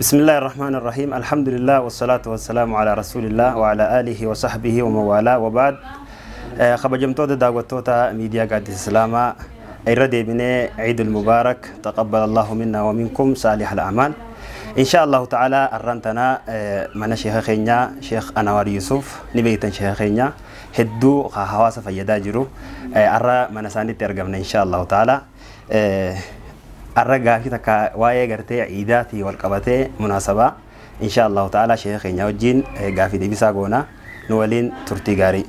بسم الله الرحمن الرحيم الحمد لله والصلاة والسلام على رسول الله وعلى آله وصحبه ومن والاه وبعد خبجمتوتا داوتوتا ميديا قادس السلامة ايردي بني عيد المبارك تقبل الله منا ومنكم صالح الأعمال إن شاء الله تعالى أرنتنا من شيخ خينيا شيخ أنوار يوسف نبيتن شيخ خينيا هدو خواص فيدا جرو أرى من ساني ترجمنا إن شاء الله تعالى أرى قافي تكا واي قرتي عيداتي والقبتي مناسبة إن شاء الله تعالى شيخ خينيا وجين قافي دي بيساقونا نولين ترتي قاري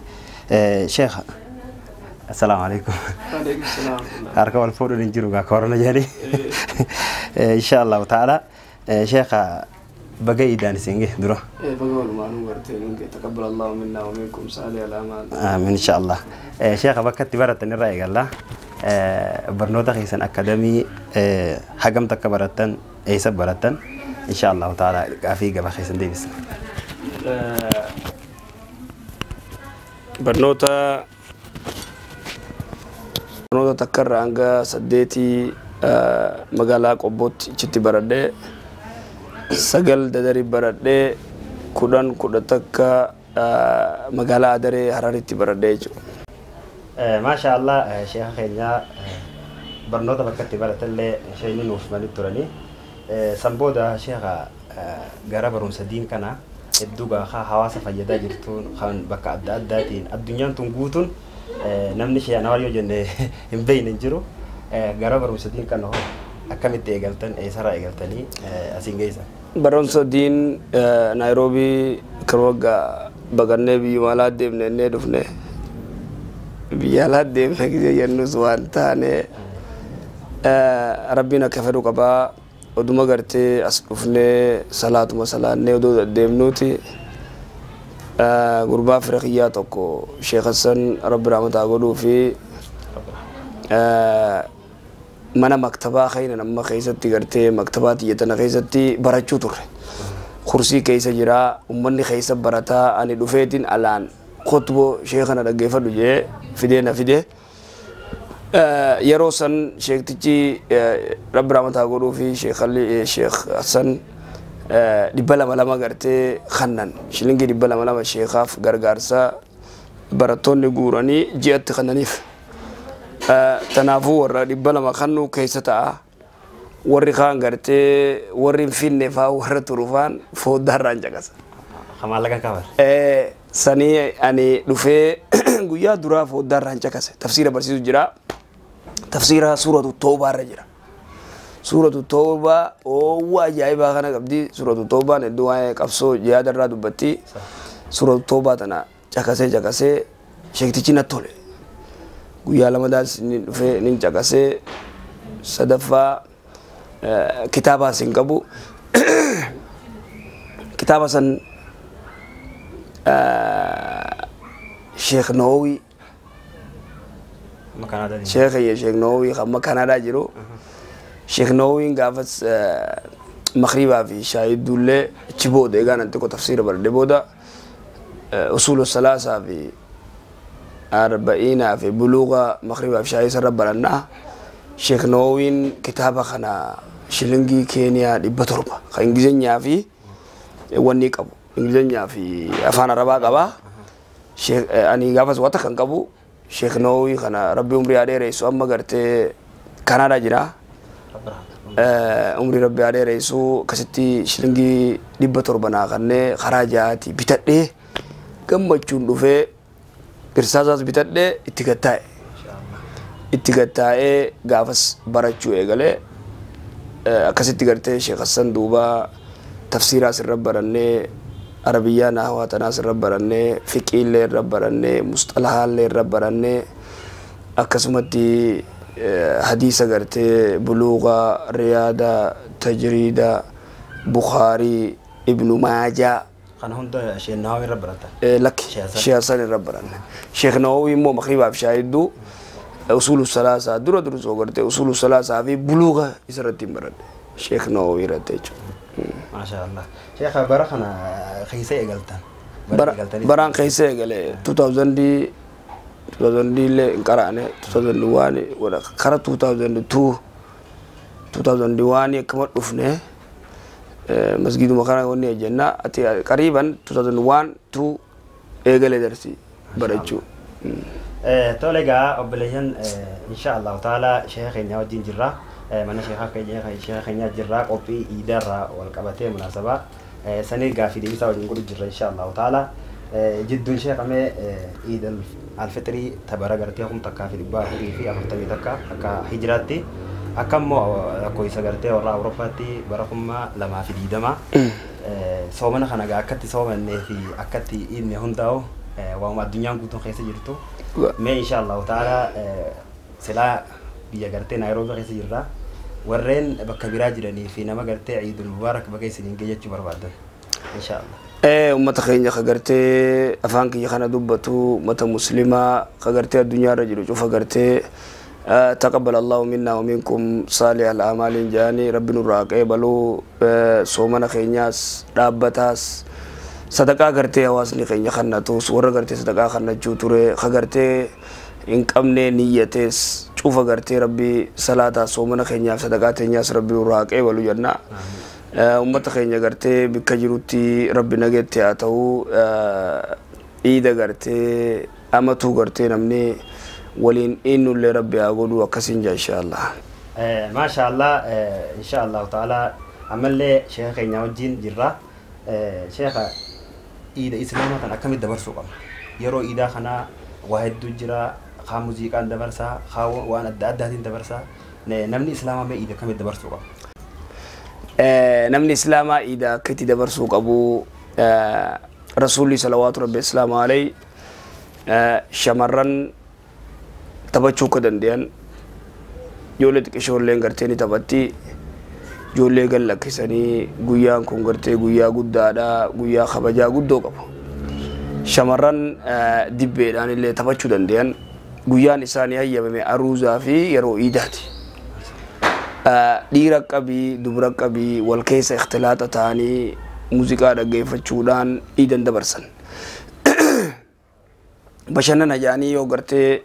شيخ السلام عليكم. وعليكم السلام. أركب الفور نجرو كورونا جاري. إن شاء الله تعالى شيخ بقي دان سينجي درو. إيه بقول ما نورتين تقبل الله منا ومنكم صالح الأعمال. آمين إن شاء الله. شيخ بكت برتن الرأي قال له برنوتا خيسن أكاديمي حجم تكبرتن إيسب برتن إن شاء الله تعالى في جبا خيسن ديفيس. برنوتا تكرر عنك سديتي مقالة قبوت جتي برده سجل ددري برده كودان كودتك مقالة أدري حرارتي برده جو. ما شاء الله شيخ خينا برنوتا بكتي برده اللي شيء نوف مالي تراني سنبودا شيخ جرب رمسدين كنا الدوبا خا حواسة فيدا جرتون خان بكا أداتين الدنيا تنقوتون namni shee anawar yoo jenne hin beeyne hin jiru gara barumsa diin kan hoo akkamitti eegaltan eessarraa eegaltanii asiin geessan. Barumsa diin Naayiroobii kan waggaa baqannee biyyuma alaa deemne innee dhufne biyya alaa deemne gisee jennus waan taane rabbiin akka fedhu qabaa oduma gartee as dhufnee salaatuma salaannee oduu deemnuuti. Gurbaa Afrikiyaa tokko Sheekh Hassan Rabbi rahmataa godhuu fi mana maktabaa keenya nama keessatti gartee maktabaa xiyya keessatti barachuu turre. Kursii keessa jira uummanni keessa barataa ani dhufeetiin alaan kotuboo sheekana dhaggeeffadhu jee fidee na fide. Yeroo san sheektichi Rabbi rahmataa godhuu fi Sheekh Hassan 200 gartee kannan shilingii 200 sheekaaf gargaarsa barattoonni guuranii ji'atti kannaniif. Tanaafuu warra 200 kannuu keessa ta'a warri kaan gartee warri hin finne faa warra turufaan fooddaarraan caqasa. Maallaqa kabar. Sanii ani dhufee guyyaa duraa fooddaarraan caqase tafsiira barsiisu jira tafsiira suuratu toobaarra jira. Suuratu Tawbaa oowwa ajaa'ibaa kana qabdi. Suuratu Tawbaan iddoo waa'ee qabsoo jihaada irraa dubbatti. Suuratu Tawbaa tana caqasee caqasee sheektichi natti tole. Guyyaa lamadaas ni dhufee ni caqasee sadaffaa kitaabaas hin qabu. Kitaaba san Sheekh Nawawi Sheekh Nawawi kan Kanaadaa jiru. Sheekh Nawawiin gaafas magribaa fi shaahidullee achi booda egaa nan xiqqoo tafsiira baradhe booda usuulu salaasaa fi arba'iinaa fi buluuqa magribaa fi shaahii sarara barannaa. Sheekh Nawawiin kitaaba kana shilingii Keeniyaa 700 kan Ingilizeenyaa fi wanni qabu Ingilizeenyaa fi afaan Arabaa qabaa. Ani gaafas wanta kan qabu Sheekh Nawawii kana Rabbi umrii haa dheeressu amma gartee Kanaadaa jira. Umrii Rabbi haa dheeressu akkasitti shilingii 700 naa kannee karaa jahaati bitadhee gammachuun dhufee irsaasaas bitadhee itti gattaa'e. Itti gattaa'ee gaafas barachuu eegalee akkasitti gartee Sheekh Hassan duuba tafsiiraas irra barannee Arabiyyaa naahwaa tanaas irra barannee fiqiillee irra barannee musxalahaallee irra barannee akkasumatti hadiisa gartee buluuqa riyaada tajriida Bukhaarii Ibnu Maajaa. Kana hunda Sheekh Nawawi irra baratan? Lakki Sheekh Hassan irra baranne. Sheekh Nawawi immoo magribaa fi shaahidduu usuulu salaasaa dura dursoo gartee usuulu salaasaa fi buluuqa isarratti hin baradhe Sheekh Nawawi irratti jechuudha. Maashaa Allah. Sheekh bara kana keessa eegaltan? Baraan keessa eegale 2000 illee hin qara'ane 2001 kara 2002 2001 akkuma dhufne Masgiiduma kana wanni jenna ati qariiban 2001 2 eegale darsii barachuu. Tole egaa obboleeyyan, insha Allahu taala sheeka keenya wajjin jirra. Mana sheekaa keenya, sheeka keenya jirra, qophii iidaarraa wal qabatee munaasabaa sanii gaafii deebisaa wajjin godhu jirra insha Allahu taala. Jidduun sheekamee Iid Alfixrii tabara gartee 1441 akka hijiraatti, akka immoo lakkoofsa gartee warra Awurooppaatti bara 2020, soomana kana gaa akkatti soomannee fi akkatti iidne hundaa'u waanuma addunyaan guutuun keessa jirtu. Mee insha Allahu taala silaa biyya gartee Naayiroobii keessa jirra. Warreen bakka biraa jiranii fi nama gartee Iidul Mubaarak baga isiniin ga'e jechuu barbaadan. Insha Allah. Ummata keenya ka gartee afaan kiyya kana dubbatu, ummata muslimaa ka gartee addunyaarra jiru cufa gartee taqabbal Allahu minna wa minkum saalih al-a'maaliin jedhanii, rabbi nurraa qeebaluu soomana keenyaas dhaabbataas, sadaqaa gartee hawaasni keenya kannatus, warra gartee sadaqaa kannachuu ture ka gartee hin qabne niyyatees cufa gartee rabbi salaataa soomana keenyaaf sadaqaa teenyaas rabbi nurraa qeebalu jenna. Ummata keenya gartee bikka jirutti rabbi nageetti haa ta'u. Iida gartee amatuu gartee namni waliin innullee rabbi haa godhu, akkasiin jaa insha Allah. Maasha Allah, insha Allahu taala ammallee sheeka keenya wajjin jirra. Sheeka, iida islaamaa kan akkamitti dabarsuu qabna? Yeroo iidaa kana waa hedduu jira, kaa muuziqaan dabarsaa, kaa waan adda addaatiin dabarsaa. Namni islaamaa mee iida akkamitti dabarsuu qaba? Namni islaamaa iida akka itti dabarsuu qabu, rasuulli salawaatu rabbi islaamaa alayhi shamarran taphachuu akka danda'an, ijoollee xiqqishoolleen gartee ni taphatti, ijoollee gad lakkisanii guyyaan kun gartee guyyaa guddaadha, guyyaa kabajaa guddoo qabu. Shamarran dibbeedhaan illee taphachuu danda'an, guyyaan isaanii hayyamame aruuzaa fi yeroo iidaati. Dhiira qabii dubra qabii wal keessa ikhtilaaxa ta'anii muuziqaa dhaggeeffachuudhaan iidan dabarsan. Bashannana jedhanii yoo gartee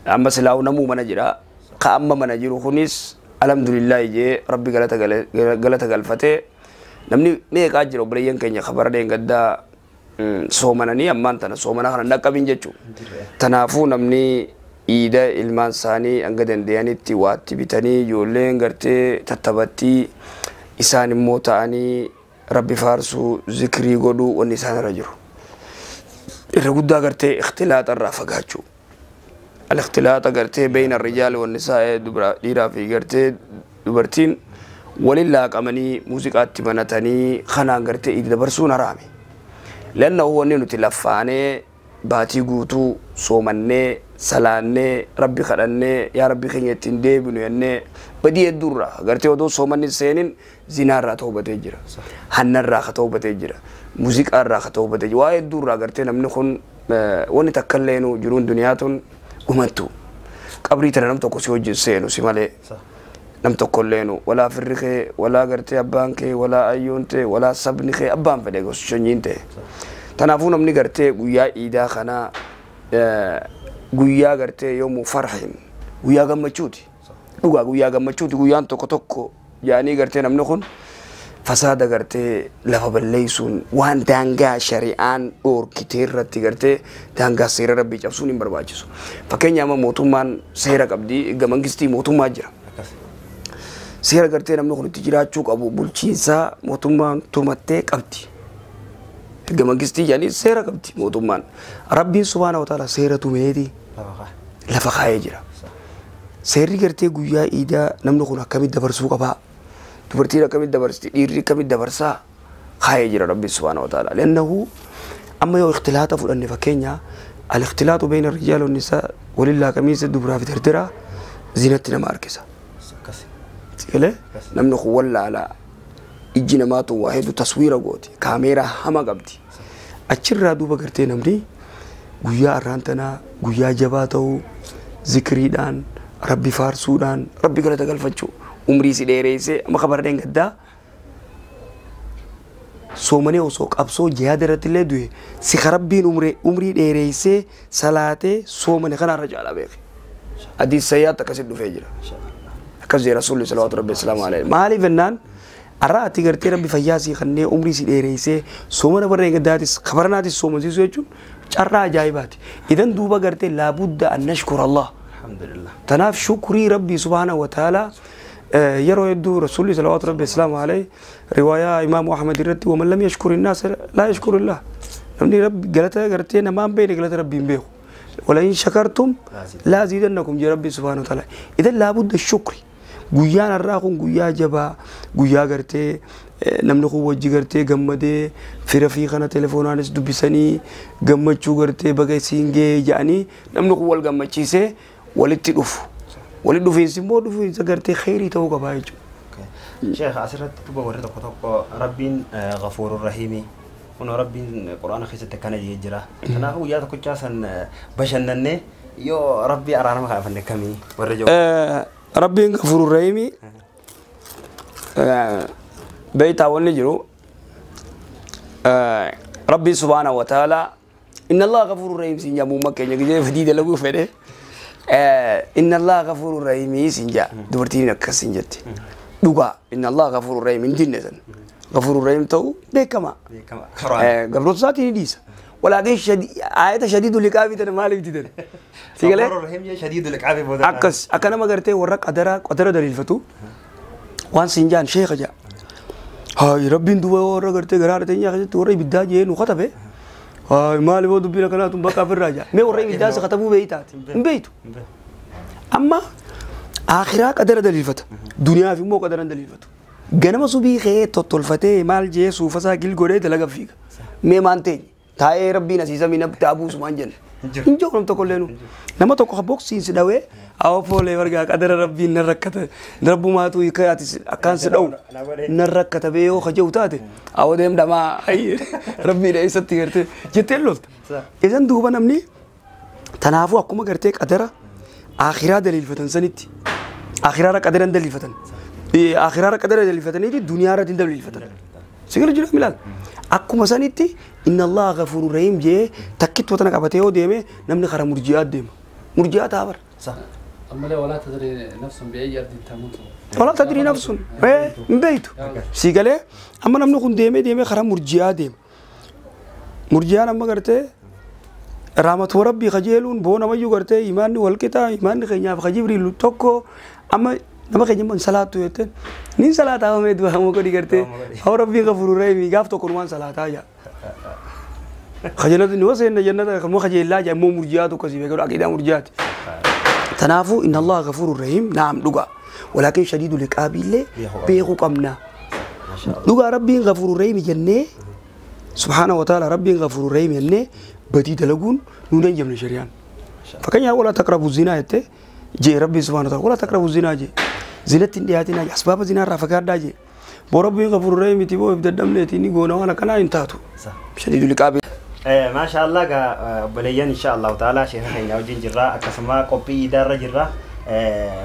amma silaa'u namuu mana jira. Ka amma mana jiru kunis alhamdulillahi jee rabbi galata galfatee, namni meeqaa jira obboleeyyan keenya kabara deengaddaa soomananii ammaan tana soomana kana dhaqqabin jechuudha. Tanaafuu namni iida ilmaan isaanii hanga danda'anitti waatti bitanii, ijoolleen gartee tattabattii, isaan immoo ta'anii rabbi faarsuu, zikrii godhuu wanni isaan irra jiru. Irra guddaa gartee ikhtilaaxa irraa fagaachuu. Al-ikhtilaaxa gartee beeyna rijaali wanni isaa dhiiraa fi gartee dubartiin waliin laaqamanii muuziqaatti banatanii kanaan gartee iida dabarsuun haraami. Lannahu wanni nuti laffaanee baatii guutuu soomannee salaannee rabbi kadhannee yaa rabbi keenya ittiin deebinu jennee, badii hedduurraa gartee odoo soomanni seenin zinaarraa toobatee jira. Hannarraa ka toobatee jira. Muuziqaarraa ka toobatee jira. Waa hedduurraa gartee namni kun wanni takka illeenuu jiruun duniyaa tun dhumattu. Qabrii tana nam tokko si wajjin seenu si malee. Nam tokko illeenu, walaa firri kee, walaa gartee abbaan kee, walaa ayyoon ta'e, walaa sabni kee, abbaan fedhe gosa sanyiin ta'e. Kanaafuu namni gartee guyyaa iidaa kanaa guyyaa gartee yoomuu farhin guyyaa gammachuuti. Dhugaa guyyaa gammachuuti, guyyaan tokko tokko yaanii gartee namni kun fasaada gartee lafa balleessuun waan daangaa shari'aan dhoorkitee irratti gartee daangaa seera rabbii cabsuun hin barbaachisu. Fakkeenya amma mootummaan seera qabdi, mangistii mootummaa jira. Seera gartee namni kun itti jiraachuu qabu bulchiinsaa mootummaan tumattee qabdi. Erga mangistii jedhanii seera qabdi mootummaan. Rabbiin subhaana wa ta'ala seera tumeeti lafa kaa'ee jira. Seerri gartee guyyaa iidaa namni kun akkamitti dabarsuu qabaa? Dubartiin akkamitti dabarsiti? Dhiirri akkamitti dabarsaa? Kaa'ee jira Rabbiin subhaana wa ta'ala. Lannahu amma yoo ikhtilaata fudhanne, fakkeenya al-ikhtilaatu beeyna rijaal wa nisaa, waliin laaqamiinsa dubaraa fi dardaraa zinatti nama harkisa. Sigalee namni kun wallaalaa ijji namaatu waa hedduu taswiira gooti, kaameeraa hama qabdi. Achirraa duuba gartee namni guyyaa har'aan tanaa guyyaa jabaa ta'uu, zikriidhaan rabbi faarsuudhaan rabbi galata galfachuu, umrii si dheereessee amma kabardeen gaddaa soomanii osoo qabsoo jihaada irratti illee du'e si ka rabbiin umrii dheereessee salaatee soomane kanarra caalaa beeke. Hadiis sayyaatti akkasitti dhufee jira. Akkas jee rasuulli salawaatu rabbi islaamu alayhi. Maaliif jennaan Arraa ati gartee rabbi fayyaa sii kannee umrii si dheereessee soomana barreen gaddaatis kabaranaatis soomansiisuu jechuun carraa ajaa'ibaati. Idan duuba gartee laabudda an nashkura Allah. Alhamdulillah. Tanaaf shukrii rabbii subhaanahu wa ta'ala yeroo hedduu rasuulli salawaatu rabbi islaamu alayhi riwaayaa imaamu Ahmad irratti waman lam yashkur innaas laa yashkur illah. Namni rabbi galata gartee namaan beekne galata rabbii hin beeku. ولئن شكرتم لا زيدنكم يا ربي سبحانه وتعالى. إذا لابد الشكر. Guyyaan har'aa kun guyyaa jabaa guyyaa gartee namni kun wajji gartee gammadee fira fi kana telefoonaanis dubbisanii gammachuu gartee baga isiin gahee jedhanii namni kun wal gammachiisee walitti dhufu. Walitti dhufiinsi immoo dhufiinsa gartee kheyrii ta'uu qabaa jechuudha. Sheekh asirratti duba warri tokko tokko rabbiin ghafuurur rahiimi. Kun rabbiin quraana keessatti akkana jedhee jira. Kanaafuu guyyaa tokkichaa san bashannannee yoo rabbii araarama kaafanne kamii warri jiru. Rabbiin ghafuurur rahiimi beeytaa wanni jiru rabbiin subhaanahu wa ta'ala inna allaha ghafuurur rahiim siin jedhamu uumma keenya gijee fedhii dalaguu fedhe inna allaha ghafuurur rahiimii siin jedha dubartiin akkas siin jetti dhugaa inna allaha ghafuurur rahiim hin dinne san ghafuurur rahiim ta'uu beekama. Beekama. Gabroota isaatii ni dhiisa. Walaakin ayata shadiidu liqaabii tana maaliif didan? Si galee? Ghafuurur rahiim jee shadiidu liqaabii booda. Akkas akka nama gartee warra qadara qadara daliilfatu waan siin jaan sheeka jaa. Hayi rabbiin duuba warra gartee garaa teenyaa keessatti warra ibiddaa jee nu katabe. Hayi maali boo dubbiin akkanaa tun bakka ofirraa jaa. Mee warra ibiddaa si katabuu beeytaati. Hin beeytu. Amma akhiraa qadara daliilfata. Duniyaaf immoo qadara hin daliilfatu. Ganama subii kee tottolfatee maal jee suufasaa gil godhee dalaga fiiga. Mee maan teenye taa'ee rabbiin asiisa miina taabuusu maan jenne. Hin jiru nam tokko illee nu. Nama tokko boksiin si dhawee awwa foolee bargaa qadara rabbiin nan rakkata rabbumaatu hiika ati akkaan si dhawu nan rakkata bee yoo kajewu taate awwa deem dhamaa rabbiin eessatti gartee jettee lolta. Isan duuba namni tanaafuu akkuma gartee qadara akhiraa daliilfatan sanitti akhiraarra qadara hin daliilfatan. Akhiraarra qadara daliilfataniiti duniyaarratti hin daliilfatan. Sigala jira milaal. Akkuma sanitti inna allaha ghafuurur rahiim jee takkitti tana qabatee yoo deeme namni karaa murji'aa deema. Murji'aa ta'a bara. أما ولا تدري نفس بأي أرض تموت. ولا تدري نفس hin beeytu. Si galee amma namni kun deemee deemee karaa murji'aa deema. Murji'aan amma gartee raamatu rabbii kajeeluun boo namayyuu gartee imaanni wal qixa imaanni keenyaaf ka jibriilu tokko amma nama keenya immoo hin salaattu jetteen niin salaataa mamee du'a amma godhi gartee haa rabbii ghafuurur rahiim gaaf tokko numaan salaataa jaa. Kajeelatu ni waseenna jannata kan kajeellaa jaa immoo murji'aa tokko si beeku aqiidaa murji'aati. Tanaafuu inna allaha ghafuurur rahiim naam dhugaa walaakin shadiidu liqaabii illee beekuu qabna. Dhugaa rabbiin ghafuurur rahiim jennee subhaanahu wa ta'ala rabbiin ghafuurur rahiim jennee badii dalaguun nuun hin jabne shari'aan. Fakkeenyaaf walaa taqrabu zinaa jettee jee rabbiin subhaanahu wa ta'ala walaa taqrabu zinaa jee zinatti hin dhiyaatinaa jee asbaaba zinaa irraa fagaadhaa jee boo rabbiin ghafuurur rahiim miti boo if dadhabneeti ni goona waan akkanaa hin taatu. Shadiidu liqaabii. Maasha Allah gaa obboleeyyan insha Allahu ta'ala sheeka keenya wajjin jirra akkasuma qophii iidaarra jirra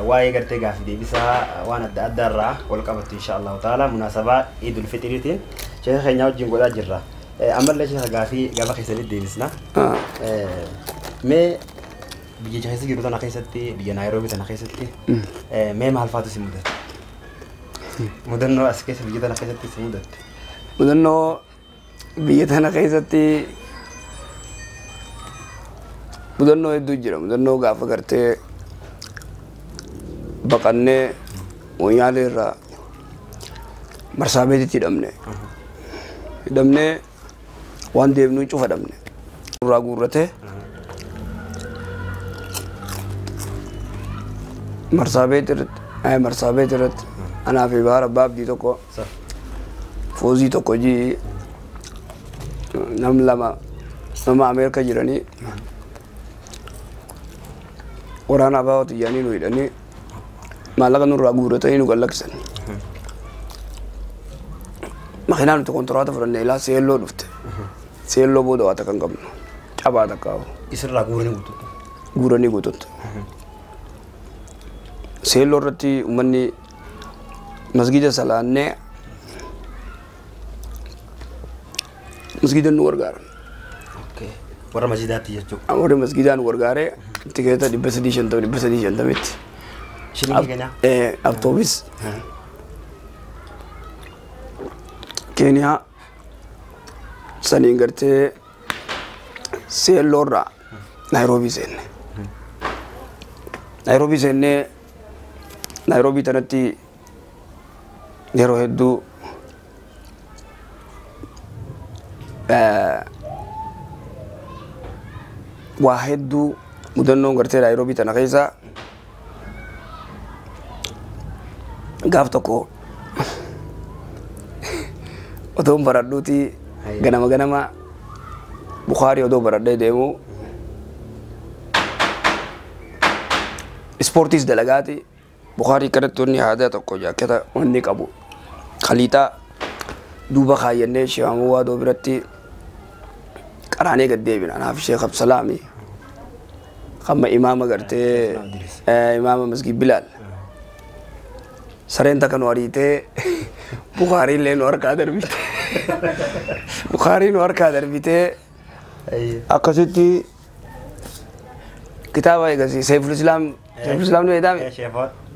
waa'ee gartee gaafii deebisaa waan adda addaa irraa wal qabattu insha Allahu ta'ala munaasabaa iidul fixiriitiin sheeka keenya wajjin godhaa jirra. Ammallee sheeka gaafii gaafa keessanitti deebisna. Mee biyya keessa jiru tana keessatti biyya Naayiroobii tana keessatti mee maal faatu si mudate? Mudannoo as keessa biyya tana keessatti si mudatte? Mudannoo biyya tana keessatti mudannoo hedduu jira. Mudannoo gaafa gartee baqannee Moyyaalee irraa Marsaabeetitti hidhamne. Hidhamnee waan deemnuun cufa dhabne. Irraa guurratee Marsaabeet irratti Marsaabeet irratti anaa fi baara abbaa abdii tokko foozii tokko jii nam lama nama Ameerika jiranii waraana abbaa xiyyaanii nu hidhanii maallaqa nurraa guurratanii nu gallakkisan. Makiinaa nuti kontiraata fudhanne ilaa seelloo dhufte. Seelloo booda waa takka hin qabnu. Cabaa takka hafu. Isirraa guuranii guututti. Guuranii guututti. Seelloo irratti uummanni masgida salaannee masgida nu gargaaran. Warra masjidaatti jechuudha. Warra masgidaa nu gargaaree tikeeta 350 350tti. Shilingii keenyaa? Awtoobis. Keeniyaa saniin gartee seelloorraa Naayiroobii seenne. Naayiroobii seennee Naayiroobii tanatti yeroo hedduu waa hedduu mudannoon gartee Naayiroobii tana keessa gaaf tokko otoon baradhuuti ganama ganama Bukhaarii odoo baradhee deemu ispoortiis dalagaati Bukhaarii kanatti wanni aadaa tokko jaaketa wanni qabu khaliixaa duuba kaayyannee Sheekh Waadoo biratti qaraanee gad deebina. Anaaf Sheekh Absalaami hamma imaama gartee imaama Masgid Bilaal sareen takka nu ariitee Bukhaarii illee nu harkaa darbite. Bukhaarii nu harkaa darbitee akkasitti kitaaba eegasi Seiful Islaam Seiful Islaam ni beektaami?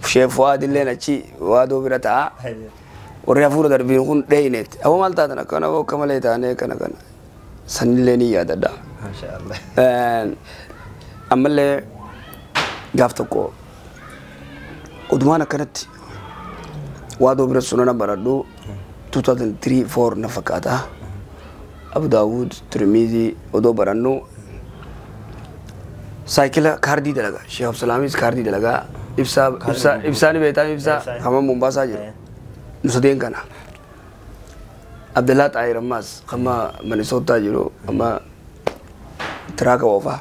Sheekh Fuwaad illeen achi Waadoo bira ta'a. Warri hafuura darbiin kun dheeyineetti. Aboo maal taatan akkana aboo akka malee taanee kana kana. Sanillee ni yaadadha. Ammallee gaaf tokko odumaan akkanatti Waadoo bira sunana baradhu 2003-4 na fakkaata. Abu Daawud Tirmizii odoo barannu saayikila kaardii dalagaa. Sheekh Absalaamis kaardii dalagaa. Ibsaa ibsaa ibsaa ni beektaami ibsaa kama Mombaasaa jiru. Nu sadeen kana. Abdallaa Xaayir ammaas kama Minnesota jiru amma tiraaka oofaa.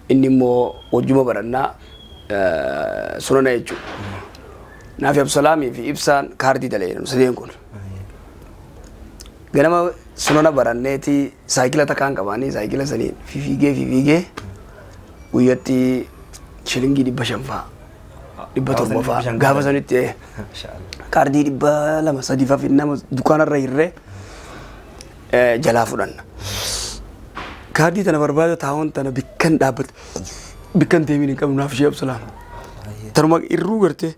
Inni immoo wajjuma barannaa sunana jechuudha. Naafi Absalaamii fi ibsaan kaardii dalagan nu sadeen kun. Ganama sunana baranneeti saayikila takkaan qabaanii saayikila saniin fifiigee fifiigee guyyatti shilingii 500 fa'aa 700 fa'aa gaafa sanitti kaardii 200 3 fa'aa nama dukkaanarra hirree jalaa fudhanna. Kaardii tana barbaada taa'oon tana bikkan dhaabbate bikkan deemiin hin qabnu naaf Sheekh Absalaam. Tanuma irruu gartee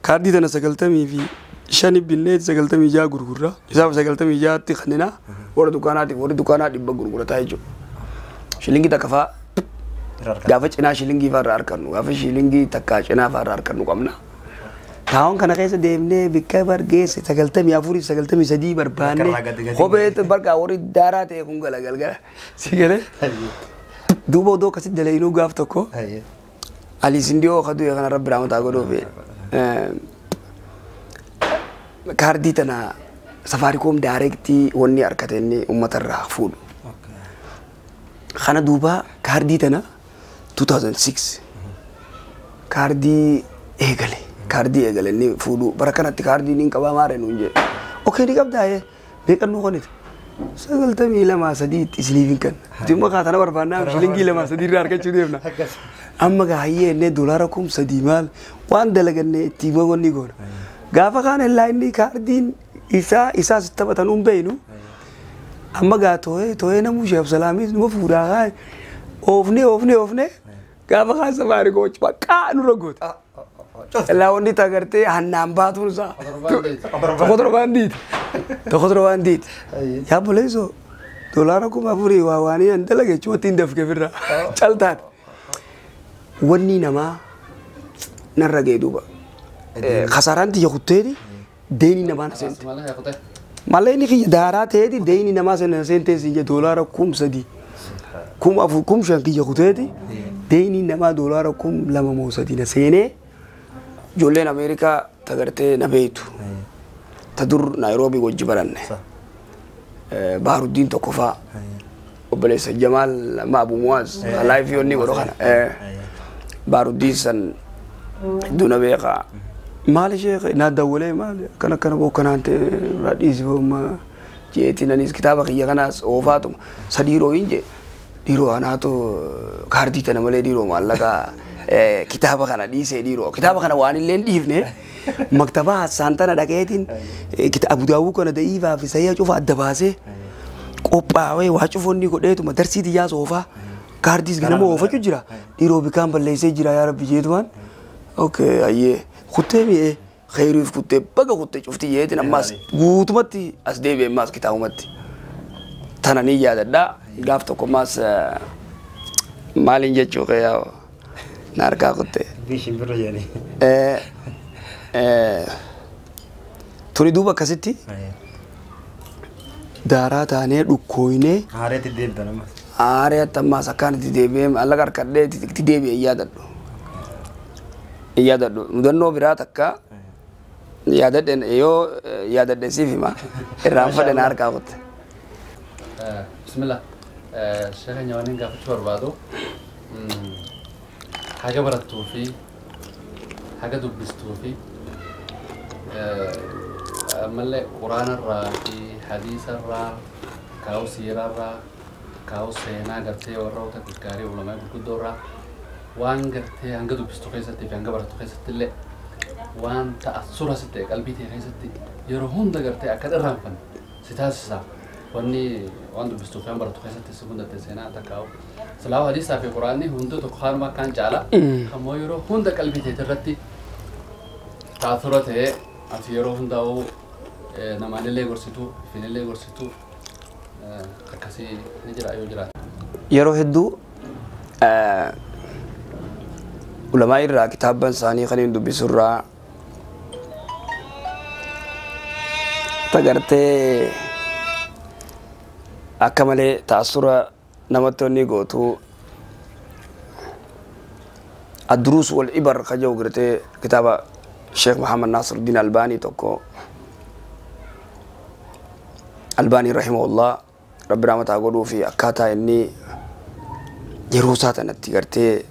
kaardii tana 95 binnee 96 gurgurra isaaf 96tti kannina warra dukkaanaatiif warri dukkaanaa 100 gurgurataa jechuudha. Shilingii takka fa'aa gaafa cinaa shilingii fa'aa irraa argannu gaafa shilingii takka cinaa fa'aa irraa argannu qabna. Taa'oon kana keessa deemnee bikka bargeesse 94 93 barbaanne kophee bargaa warri daaraa ta'e kun galagalgala si galee duuba odoo akkasitti dalaginuu gaaf tokko Ali Sindiyoo kaduu kana rabbi rahmataa godhuufi kaardii tana Safaariikoom daayirektii wanni harkate inni uummatarraa fuudhu. Kana duuba kaardii tana 2006 kaardii eegale kaardii eegale inni fuudhu bara kanatti kaardii niin qabaa maare nuun jedhe. Okee ni qabdaa beekannoo kaniti. 92 3 isiniif hin kenna. Dhimma kaatana barbaannaa shilingii 2 3 irraa argachuu deemna. Amma gaayyee inni doolaara 3000 maal waan dalaganne ittiin wanni goona. Gaafa kaan illaa inni kaardiin isaa isaas taphatan hin beeynu. Amma gaa too'ee too'ee namuu Sheekh Absalaamis numa fuudhaa kaa oofne oofne oofne gaafa kaan Safaariikoom baqqaa nurra goota. Illaa wanni tagartee hannaan baatuun isaa kontirbaandiiti. Kontirbaandiiti. Yaa boleessoo doolaara 4000 waa waanii an dalage jechuun ittiin dafke firra caltaate. Wanni namaa narra ga'e duuba. Kasaaraan tiyya kutteeti deeni namaa na seente. Malleen kiyya daaraa ta'eeti deeni namaa na seentee siin jedhe doolaara 3000 4,000 5,000 kiyya kuteeti deeni namaa doolaara 2,000 moo 3 na seenee ijoolleen Ameerikaa tagartee na beeytu. Ta dur Naayiroobii wajji baranne. Baharuddiin tokko fa'aa obboleessa Jamaal amma Abu Muwaaz laayifii onni godhu kana. Baharuddiin san hedduu na beekaa. Maali sheekh naa dawwalee maali akkana akkana boo akkanaan ta'e irraa dhiisifamma jeetiin anis kitaaba kiyya kanaas oofaatuma sa dhiiroo hin jee dhiiroo anaatu kaardii tana malee dhiiroo maallaqa kitaaba kana dhiisee dhiiroo kitaaba kana waan illee hin dhiifne maktabaa Hassaan tana dhaqeetiin Abu Daawuu kana da'iifaa fi sayyaa cufa adda baasee qophaa'ee waa cufoonni godheetuma darsii xiyyaas oofaa kaardiis ganama oofachuu jira dhiiroo bikaan balleessee jira yaa rabbi jeetumaan okay ayyee kuttee mi'ee Khayriif kuttee baga kuttee cufti jeetiin ammaas guutumatti as deebi'e ammaas kitaabumatti. Tana ni yaadadha. Gaaf tokko ammaas maaliin jechuu qe'aa na harkaa kuttee. Bishin birra jedhanii. Tuni duuba akkasitti daaraa taanee dhukkooyinee. Haareetti deebi'an ammas. Haareetti ammaas akkaan itti deebi'ee maallaqa harkadhee itti deebi'ee yaadadhu. Yaadadhu mudannoo biraa takka yaadadhe yoo yaadadhe siif hima irraan fadhe na harkaa kutte. Bismillah. Sheekha nyaawaniin gaafachuu barbaadu haga barattuu fi haga dubbistuu fi ammallee quraanarraa fi hadiisarraa kaa'u siirarraa kaa'u seenaa gartee warroota gaggaarii ulamaa gurguddoorraa waan gartee hanga dubbistu keessatti fi hanga barattu keessatti illee waan ta'assura si ta'e qalbii ta'e keessatti yeroo hunda gartee akka irraanfanne si taasisa. Wanni waan dubbistuu fi waan barattu keessatti si hundatte seenaa takkaa'u. Silaa hadiisaa fi quraanni hundi tokko haanuma akkaan caala. Ammoo yeroo hunda qalbii ta'e irratti ta'assura ta'ee ati yeroo hundaa'uu namaanillee gorsitu, ifinillee gorsitu akkasii ni jira yoo jiraate. Yeroo hedduu ulamaa irraa kitaabban isaanii kan hin dubbisu irraa tagartee akka malee ta'assura namatti onni gootu adduruus wal ibar ka jiru gartee kitaaba Sheekh Muhammad Nasiruddin Albaanii tokko Albaanii rahimahullah rabbi rahmataa godhuu fi akkaataa inni yeroo isaa tanatti gartee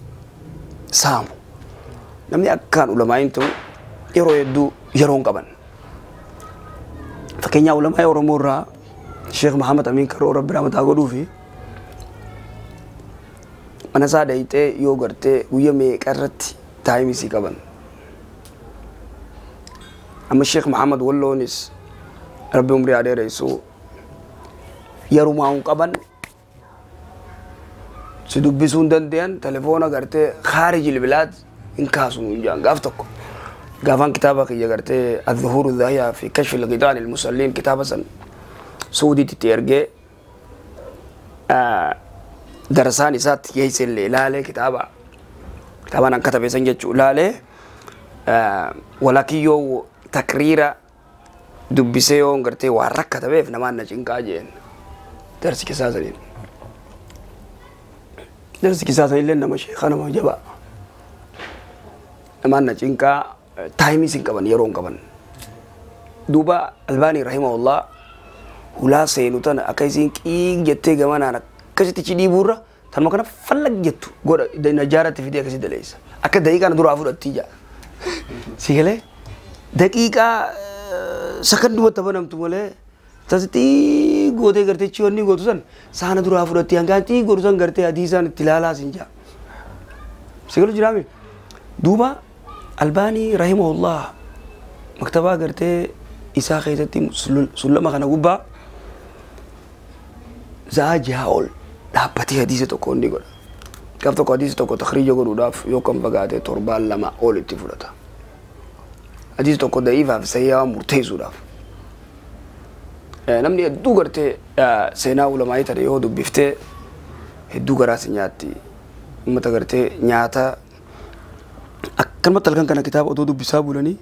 saamu namni akkaan ulamaa'iin tun yeroo hedduu yeroo hin qaban. Fakkeenyaaf ulamaa Oromoo irraa Sheekh Muhammad Amiin Karoo rabbi rahmataa godhuu fi mana isaa dayitee yoo gartee guyya meeqa irratti taayimii sii qaban. Amma Sheekh Muhammad Walloonis rabbi umrii haa dheeressu yerumaa hin qaban si dubbisuu hin danda'an telefoona gartee khaarij bilaad hin kaasu hin jaan gaaf tokko. Gaafaan kitaaba kiyya gartee adhuhuru dhahiyaa fi kashfi lqitaan ilmusalliin kitaaba san Suudiitti itti ergee darasaan isaatti geesse illee ilaalee kitaaba kitaabaan an katabe san jechuu ilaalee walakiyyoo takriira dubbisee yoo gartee waan rakkatabeef namaan na cinqaa jeen darsi keessaa saniin. Darsi keessaa sanillee nama sheekha nama jabaa. Namaan na cinqaa taayimii sin qaban yeroo hin qaban. Duuba Albaanii rahimahullah hulaa seenu tana akka isiin qiig jettee gamanaan akkasitti ci dhiibuurra tanuma kana fallag jettu godha najaaratti fidee akkasi daleessa. Akka daqiiqaa na duraa fudhattii jaa. Si galee daqiiqaa sakandumatti banamtu malee tasitti gootee gartee chiyoonni gootu san saana duraa fudhattii hangaan xiig gootu san gartee hadiisaan itti ilaalaa sin jaa. Si galu jiraame duuba Albaanii rahimahullah maktabaa gartee isaa keessatti sullama kana gubbaa za'a jaha ol dhaabbatee hadiisa tokko inni godha. Gaaf tokko hadiisa tokko takriija godhuudhaaf yoo kan fagaate torbaan lama ol itti fudhata. Hadiisa tokko da'iifaaf sayyaa murteessuudhaaf. Namni hedduu gartee seenaa ulamaa'ii tana yoo dubbiftee hedduu garaa si nyaatti. Uummata gartee nyaata akkanumatti halkan kana kitaaba otoo dubbisaa bulanii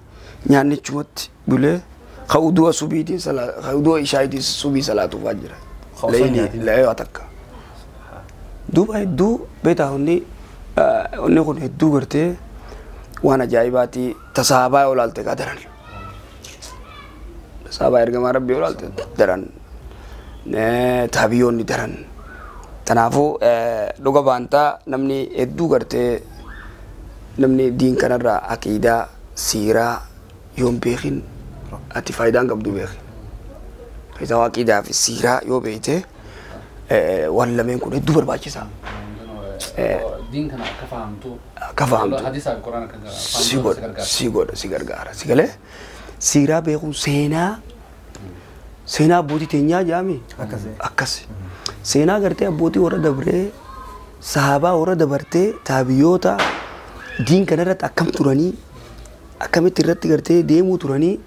nyaannichumatti bulee ka'uu subiitiin ka'uu ishaayitiin subii salaatuufaa jira. Leeyii takka. Duuba hedduu beektaa onni onni kun hedduu gartee waan ajaa'ibaati tasaabaa yoo ilaalte kaa daran. Tasaabaa ergamaa rabbii yoo ilaalte daran. Taabiyyoonni daran. Kanaafuu dhuga baantaa namni hedduu gartee namni diin kanarraa aqiidaa siiraa yoo hin beekin ati faayidaan qabdu beeki. Keessaa aqiidaa fi siiraa yoo beekte waan lameen kun hedduu barbaachisaa. Diin kana akka fahamtu. Akka fahamtu. Hadiisaa fi quraana kan Si godha si godha si gargaara si galee siiraa beekuun seenaa seenaa abbootii teenyaa jaami. Akkas. Seenaa gartee abbootii warra dabree sahabaa warra dabartee taabiyyoota diin kanarratti akkam turanii Akkamitti irratti gartee deemuu turanii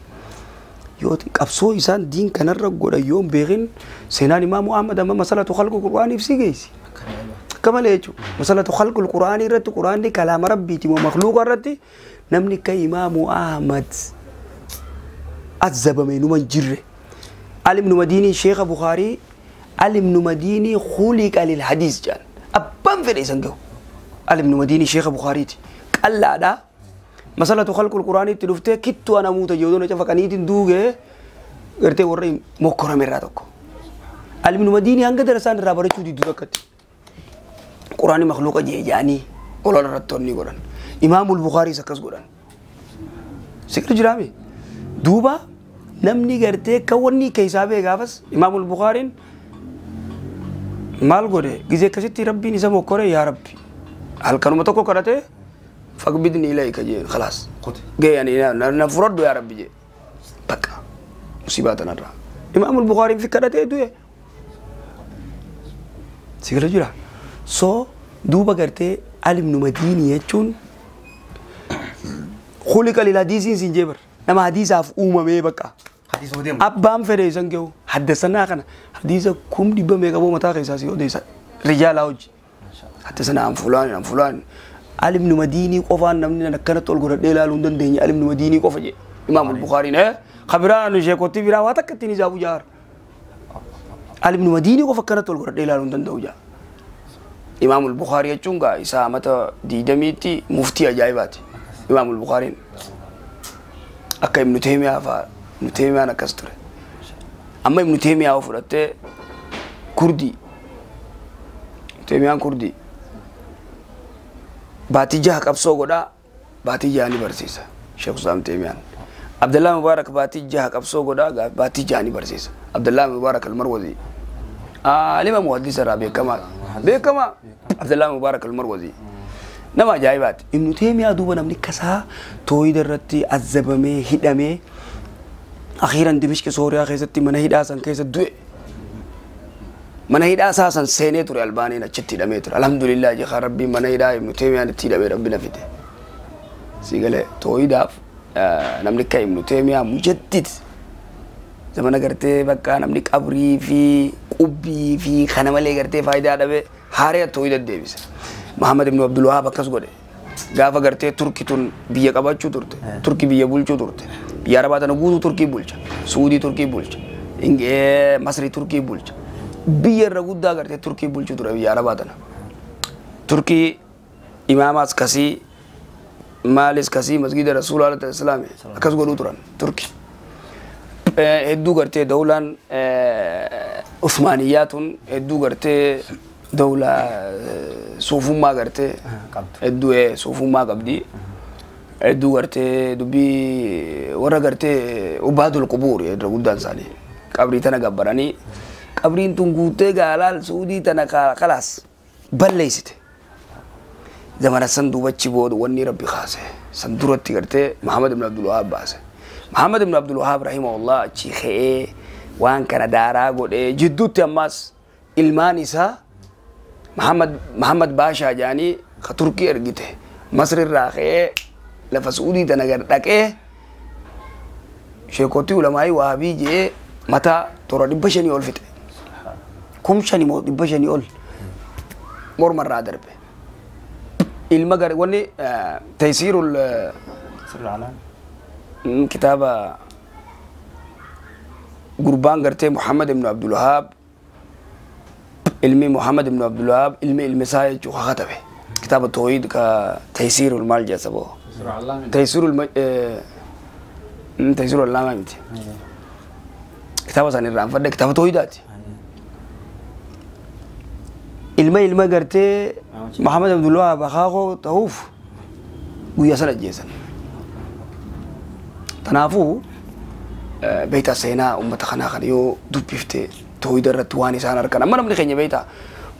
yoo qabsoo isaan diin kanarra godhan yoo hin beekin seenaan Imaamu Ahmad amma masalatu khalqu Qur'aaniif si geessi. Akka malee jechuudha. Masalatu khalqu Qur'aanii irratti Qur'aanni kalaama Rabbiiti moo makhluuqa irratti namni akka Imaamu Ahmad azabame numa hin jirre. Ali ibnu Madiinii Sheekha Bukaarii Ali ibnu Madiinii khuliqa lil hadiis jedhan. Abbaan fedhe isan gahu. Ali ibnu Madiinii Sheekha Bukaariiti. Qallaadhaa. Masalatu khalqul Qur'aaniitti dhuftee kittu ana muuta jeedoon cafaqaniitiin duugee gartee warra mokkorame irraa tokko. Ali ibnu Madiinii hanga darasaan irraa barachuu didduu takkatti. Qur'aanni makhluuqa jee jaanii olola irratti onni godhan. Imaamul Bukaariis akkas godhan. Siqir jiraame. Duuba namni gartee akka wanni keessaa bee gaafas Imaamul Bukaariin maal godhe gizee akkasitti Rabbiin isa mokkore yaa Rabbi. Halkanuma tokko kadhatee faqbidni ilayka jee khalaas. Gee ani na furadhu yaa Rabbi jee. Bakka musiibaa tanarraa. Imaamul Bukaariin fi kadhatee du'e. Sigala jira. So duuba gartee Ali ibnu Madiinii jechuun khuliqa lil hadiisiin siin jee bar. Nama hadiisaaf uumamee bakka. Hadiisuma deemu. Abbaan fedhe isan gahu haddasanaa kana hadiisa 100,000 meeqa boo mataa keessaa si odeessa rijaalaa hojii. Haddasanaa an fulaan an fulaan Ali ibnu Madiinii qofaan namni akkanatti ol godhadhee ilaaluu hin dandeenye Ali ibnu Madiinii qofa jee. Imaamul Bukaariin kabiraa sheekotti biraa waa takka ittiin isaabu jaar. Ali ibnu Madiinii qofa akkanatti ol godhadhee ilaaluu hin danda'u jaa. Imaamul Bukaarii jechuun gaa isaa mata 20tti muftii ajaa'ibaati. Imaamul Bukaariin akka Ibnu Teemiyaa fa'aa Ibnu Teemiyaan akkas ture. Amma Ibnu Teemiyaa fudhattee Kurdii. Teemiyaan Kurdii. Baatii 6 qabsoo godhaa baatii 6 ni barsiisa. Sheekh Usaam Teemiyaan. Abdallaa Mubaarak baatii 6 qabsoo godhaa baatii 6 ni barsiisa. Abdallaa Mubaarak Almarwazii. Aalima muhaddisa irraa beekamaa. Beekamaa Abdallaa Mubaarak Almarwazii. Nama ajaa'ibaati. Ibnu Teemiyaa duuba namni kasaa tooyida irratti azabamee hidhamee akhiiran Dimishqi Sooriyaa keessatti mana hidhaa san keessa du'e. Mana hidhaa isaa san seenee ture Albaaniin achitti hidhamee ture. Alhamdulillah jecha Rabbiin mana hidhaa Ibnu Teemiyaan itti hidhamee Rabbi na fide. Si galee tooyidaaf namni akka Ibnu Teemiyaa mujaddid zamana gartee bakka namni qabrii fi qubbii fi kana malee gartee faayidaa dhabe haaree tooyida deebise. Muhammad ibn Abdul Wahab akkas godhe. Gaafa gartee Turki tun biyya qabachuu turte. Turki biyya bulchuu turte. Biyya Arabaa tana guutuu Turkii bulcha. Suudii Turkii bulcha. Masrii Turkii bulcha. Biyya irra guddaa gartee Turkii bulchuu ture biyya Arabaa tana. Turkii imaamaas kasii maalis kasii masgida Rasuulaa alayhi salaam akkas godhuu turan Turkii. Hedduu gartee dawlaan Usmaaniyyaa tun hedduu gartee dawla suufummaa gartee hedduu suufummaa qabdi. Hedduu gartee dubbii warra gartee ubaadul qubuur irra guddaan isaanii qabrii tana gabbaranii qabriin tun guuttee gaalaal Suudii tana kalaas balleessite. Zamana san duubachi booda wanni Rabbi kaase san duratti gartee Muhammad ibn Abdul Wahab baase. Muhammad ibn Abdul Wahab rahimahullah achi ka'ee waan kana daaraa godhee jidduutti ammas ilmaan isaa Muhammad Baashaa jedhanii ka Turkii ergite Masri irraa ka'ee lafa Suudii tana gad dhaqee sheekotii ulamaayii Wahaabii jedhee mataa toora 500 ol fixe. 5,000 moo 500 ol morma irraa darbe. Ilma gar wanni taysiirul kitaaba gurbaan gartee Muhammad ibn Abdul Wahab ilmi Muhammad ibn Abdul Wahab ilmi ilmi isaa jechuu katabe. Kitaaba tawhiid ka taysiirul maal jedha saboo. Taysiirul taysiirul allaama miti. Kitaaba san irraan fadhe kitaaba tawhiidaati. Ilma ilma gartee Muhammad Abdul Wahab akaakoo ta'uuf guyyaa sana ajjeesan. Kanaafuu beektaa seenaa uummata kanaa kana yoo dubbifte tooyida irratti waan isaan argan amma namni keenya beektaa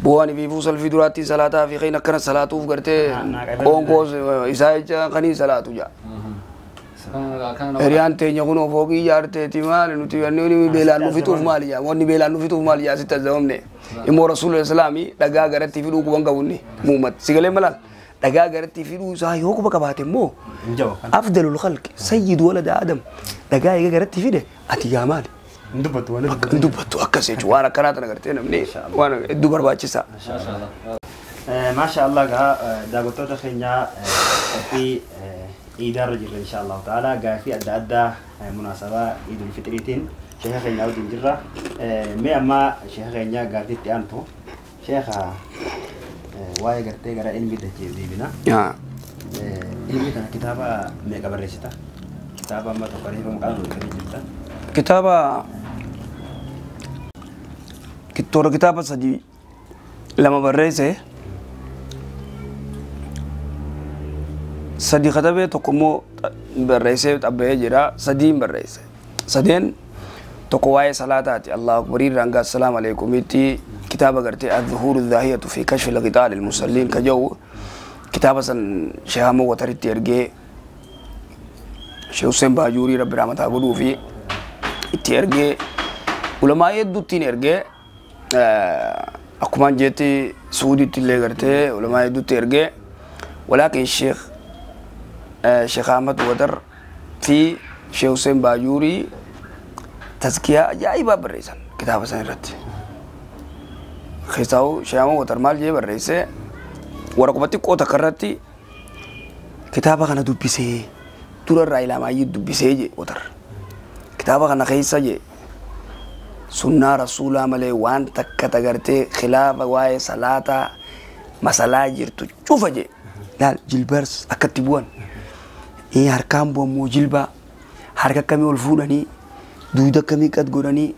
bu'aan fi fuusalfii duraatti salaataa fi kan akkana salaatuuf gartee qoonqoo isaa jecha kanii salaatu jaa. Hiriyaan teenya kun fooqii ijaarteeti maali nuti wanni beelaan nu fixuuf maali jaa wanni beelaan nu fixuuf maali jaa sitti azabamne immoo rasuula islaamii dhagaa garatti fiduu quban qabunni muummata si galee malaan Dhagaa garatti fiduu isaa yoo quba qabaate immoo afdalul khalqi sayyidu walada Adam dhagaa eega garatti fide ati gaa maali? Dubbatu waan Hin dubbattu akkas jechuudha. Waan akkanaa tana gartee namni waan hedduu barbaachisaa. Maasha Allah gaa daawwattoota keenyaa qophii iidaarra jirra insha Allahu ta'ala gaafii adda addaa munaasabaa iidul fixriitiin sheeka keenya wajjin jirra. Mee ammaa sheeka keenya gaafii itti aantu sheeka waa'ee gartee gara ilmi deebina. Ilmi kana kitaaba meeqa barreessita? Kitaaba amma tokko reefa maqaan nuuf jirta. Kitaaba toora kitaaba 3 2 barreesse 3 katabee tokko immoo barreessee xabba'ee jira 3 barreesse 3 tokko waa'ee salaataati Allahu akbar irraan gaa assalaamu alaykumitti kitaaba gartee adh-dhuhuru adh-dhaahiyatu fi kashfi al-ghitaal lil-musalliin ka jedhu kitaaba san Sheekh Ahmad Wataritti ergee Sheekh Hussein Baajuurii Rabbi rahmataa godhuu fi itti ergee ulamaa hedduuttiin ergee akkumaan jeetti Suudiitti illee gartee ulamaa hedduutti ergee walaakin Sheekh Ahmad Watar fi Sheekh Hussein Baajuurii tazkiyaa ajaa'ibaa barreessan kitaaba san irratti. Keessaa'u Sheekh Ahmad Watar maal jee barreesse waraquma xiqqoo takka irratti kitaaba kana dubbisee durarraa ilaamaa dubbisee jee Watar. Kitaaba kana keessa jee sunnaa rasuulaa malee waan takka tagartee khilaafa waa'ee salaataa masalaa jirtu cufa jee laal jilbars akkatti bu'an harkaan bu'an moo jilbaa harka akkamii ol fuudhanii duuda akkamii qad godhanii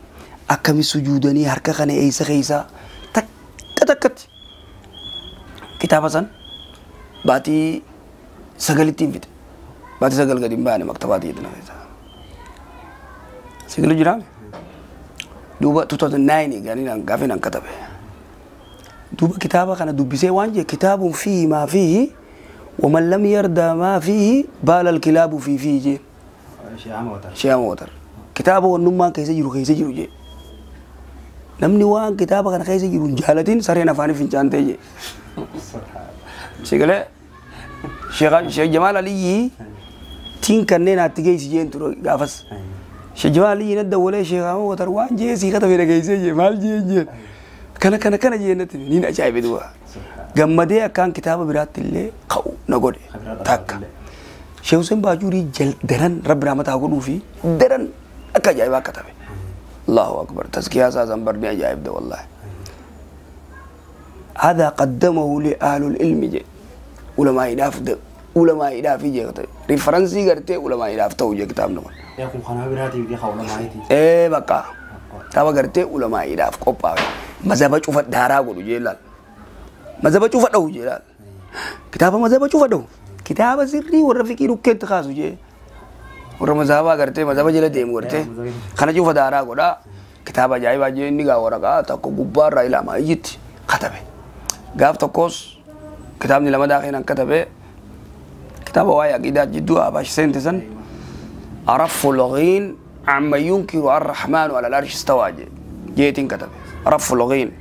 akkamii sujuudanii harka kana eessa keessa takka takkatti kitaaba san baatii 9 fixe baatii 9 gadi hin baane maktabaatii jedhana keessa sigilu jiraame duuba 2009 gaanii gaafii nan katabe duuba kitaaba kana dubbisee waan jee kitaabun fiihi maa fiihi waman lam yarda maa fiihi baala alkilaabu fii fiihi jee Sheekh Ahmad Watar kitaaba wannummaan keessa jiru jee namni waan kitaaba kana keessa jiru hin jaalatin sareen afaanii fincaantee jee sigalee Sheekh Jamaal Aliyyi tiin kanneen atti geessi jeen ture gaafas Sheekh Jamaal Aliyyi nadda walee Sheekh Ahmad Watar waan jee sii katabee dhageessee jee maal jee jee kana kana kana jee natti niin ajaa'ibe du'a gammadee akkaan kitaaba biraatti illee ka'u na godhe takka Sheekh Hussein Baajuurii daran Rabbi rahmataa godhuu fi daran akka ajaa'ibaa katabe Allahu akbar tazkiyaa isaa san barni ajaa'ibde wallaahi هذا قدمه لأهل العلم جي علماء إداف علماء إداف جي ريفرنسي قرتي علماء إداف تو جي كتاب نقول يا كون خنا براتي بدي علماء إدي إيه بقى تابا قرتي علماء إداف قبا مذهب شوف دارا قولوا جلال مذهب شوف دو جلال كتاب مذهب شوف دو كتاب سري ورفيقي ركيت خاصو جي ور مذهب قرتي مذهب جل ديم قرتي خنا شوف دارا قولا كتاب جاي باجي نيغا ورقا تاكو غبار إلى ما يجت كتبه gaaf tokkos kitaabni lama daakeen katabe kitaaba waa'ee aqiidaa jidduu abaash seente san arafu lghiin amma yunkiru arrahmaanu ala alarshi istawaa jee jeetiin katabe arafu lghiin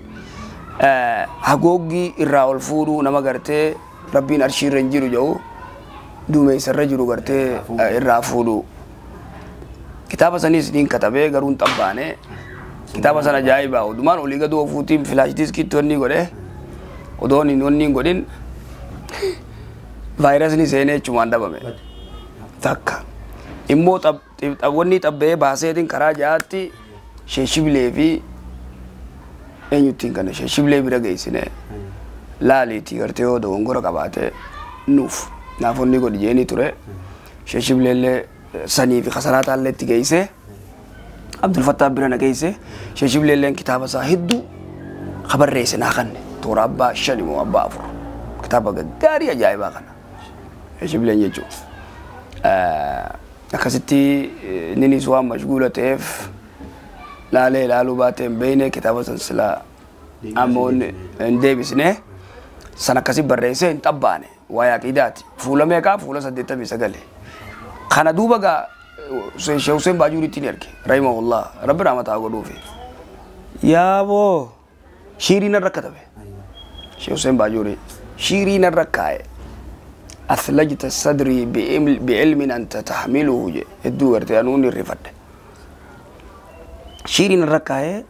hagoogii irraa ol fuudhuu nama gartee rabbiin arshii irra hin jiru jedhu duumessa irra jiru gartee irraa fuudhuu kitaaba sanis niin katabee garuu hin xabbaane kitaaba sana ajaa'ibaa odumaan olii gad oofuutiin filaash diskiitti wanni godhe odoon hin wanni hin godhin vaayirasni seenee jechumaan dhabame takka immoo wanni xabbee baaseetiin karaa ja'aatti sheeshibilee fi eenyuttiin kana sheeshibilee bira geessine laaliitii gartee yoo dogongora qabaate nuuf naaf wanni godhi jeeni ture sheeshibileellee sanii fi kasaraataallee itti geesse Abdul Fattah bira na geesse sheeshibileelleen kitaaba isaa hedduu kabarreesse naa kanne toora abbaa 5 moo abbaa 4 kitaaba gaggaarii ajaa'ibaa kana sheeshibileen jechuudha. Akkasitti inninis waan mashguula ta'eef laalee ilaaluu baatee hin beekne kitaaba san silaa ammoo hin deebisne san akkasi barreessee hin xabbaane waa'ee aqiidaati. Fuula meeqaa? Fuula 89. Kana duuba gaa Sheekh Hussein Baajuuritti ni erge rahimahullah rabbi rahmataa godhuufi. Yaaboo shiirii narra katabe. Sheekh Hussein Baajuurii shiirii narra kaa'e. Athlajta sadrii bi'ilmin anta tahmiluhu je hedduu gartee anuun irrifadhe. Shiiriin irra kaa'ee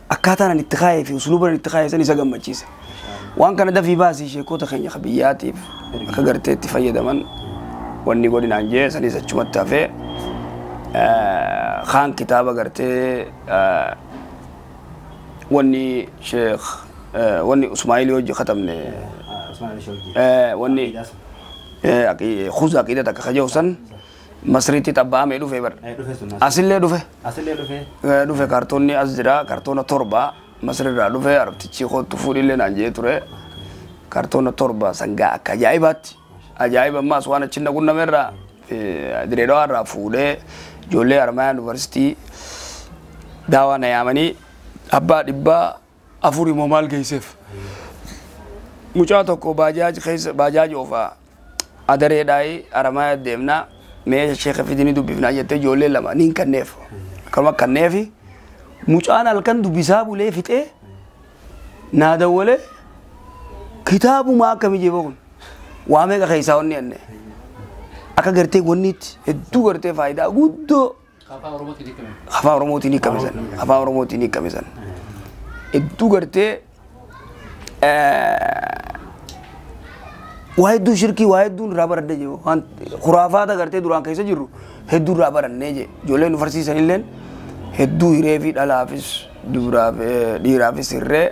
akkaataan ani itti kaa'ee fi usluuba ani itti kaa'ee san isa gammachiise. Waan kana dafii baasii sheekota keenya biyyaatiif akka gartee itti fayyadaman wanni godhinaan jee sanis achumatti hafee kaan kitaaba gartee wanni sheekh wanni Usmaa'ilii hojii katabne wanni khuz aqiida takka kaja'u san Masriitti xabba'amee dhufe bar. Asillee dhufe. Dhufe kaartoonni as jira kaartoona 7 Masriirraa dhufe arabtichi kootu fuudhillee naan jee ture kaartoona 7 sangaa akka ajaa'ibaatti ajaa'iba ammaas waan achi naquunnamerraa Direedawaarraa fuudhee ijoollee Haramayaa Yuunivarsiitii daawaa na yaamanii abbaa 400 immoo maal geesseef mucaa tokko baajaaji keessa baajaaji oofaa adareedhaayi Haramayaa deemnaa meeshaa sheeka fidanii dubbifnaa jettee ijoollee lama niin kanneef akkanuma kanneefi mucaan halkan dubbisaa bulee fixee naa dawwalee kitaabuma akkamii jee kun waa meeqa keessaa wanni enne akka gartee wanniitti hedduu gartee faayidaa guddoo afaan Oromootiin hiikame san afaan Oromootiin hiikame san hedduu gartee waa hedduu shirkii waa hedduun irraa baradhee jiru waan khuraafaata gartee duraan keessa jirru hedduu irraa barannee je ijoollee nu barsiisan illeen hedduu hiree fi dhalaafis dubaraaf dhiiraafis hirree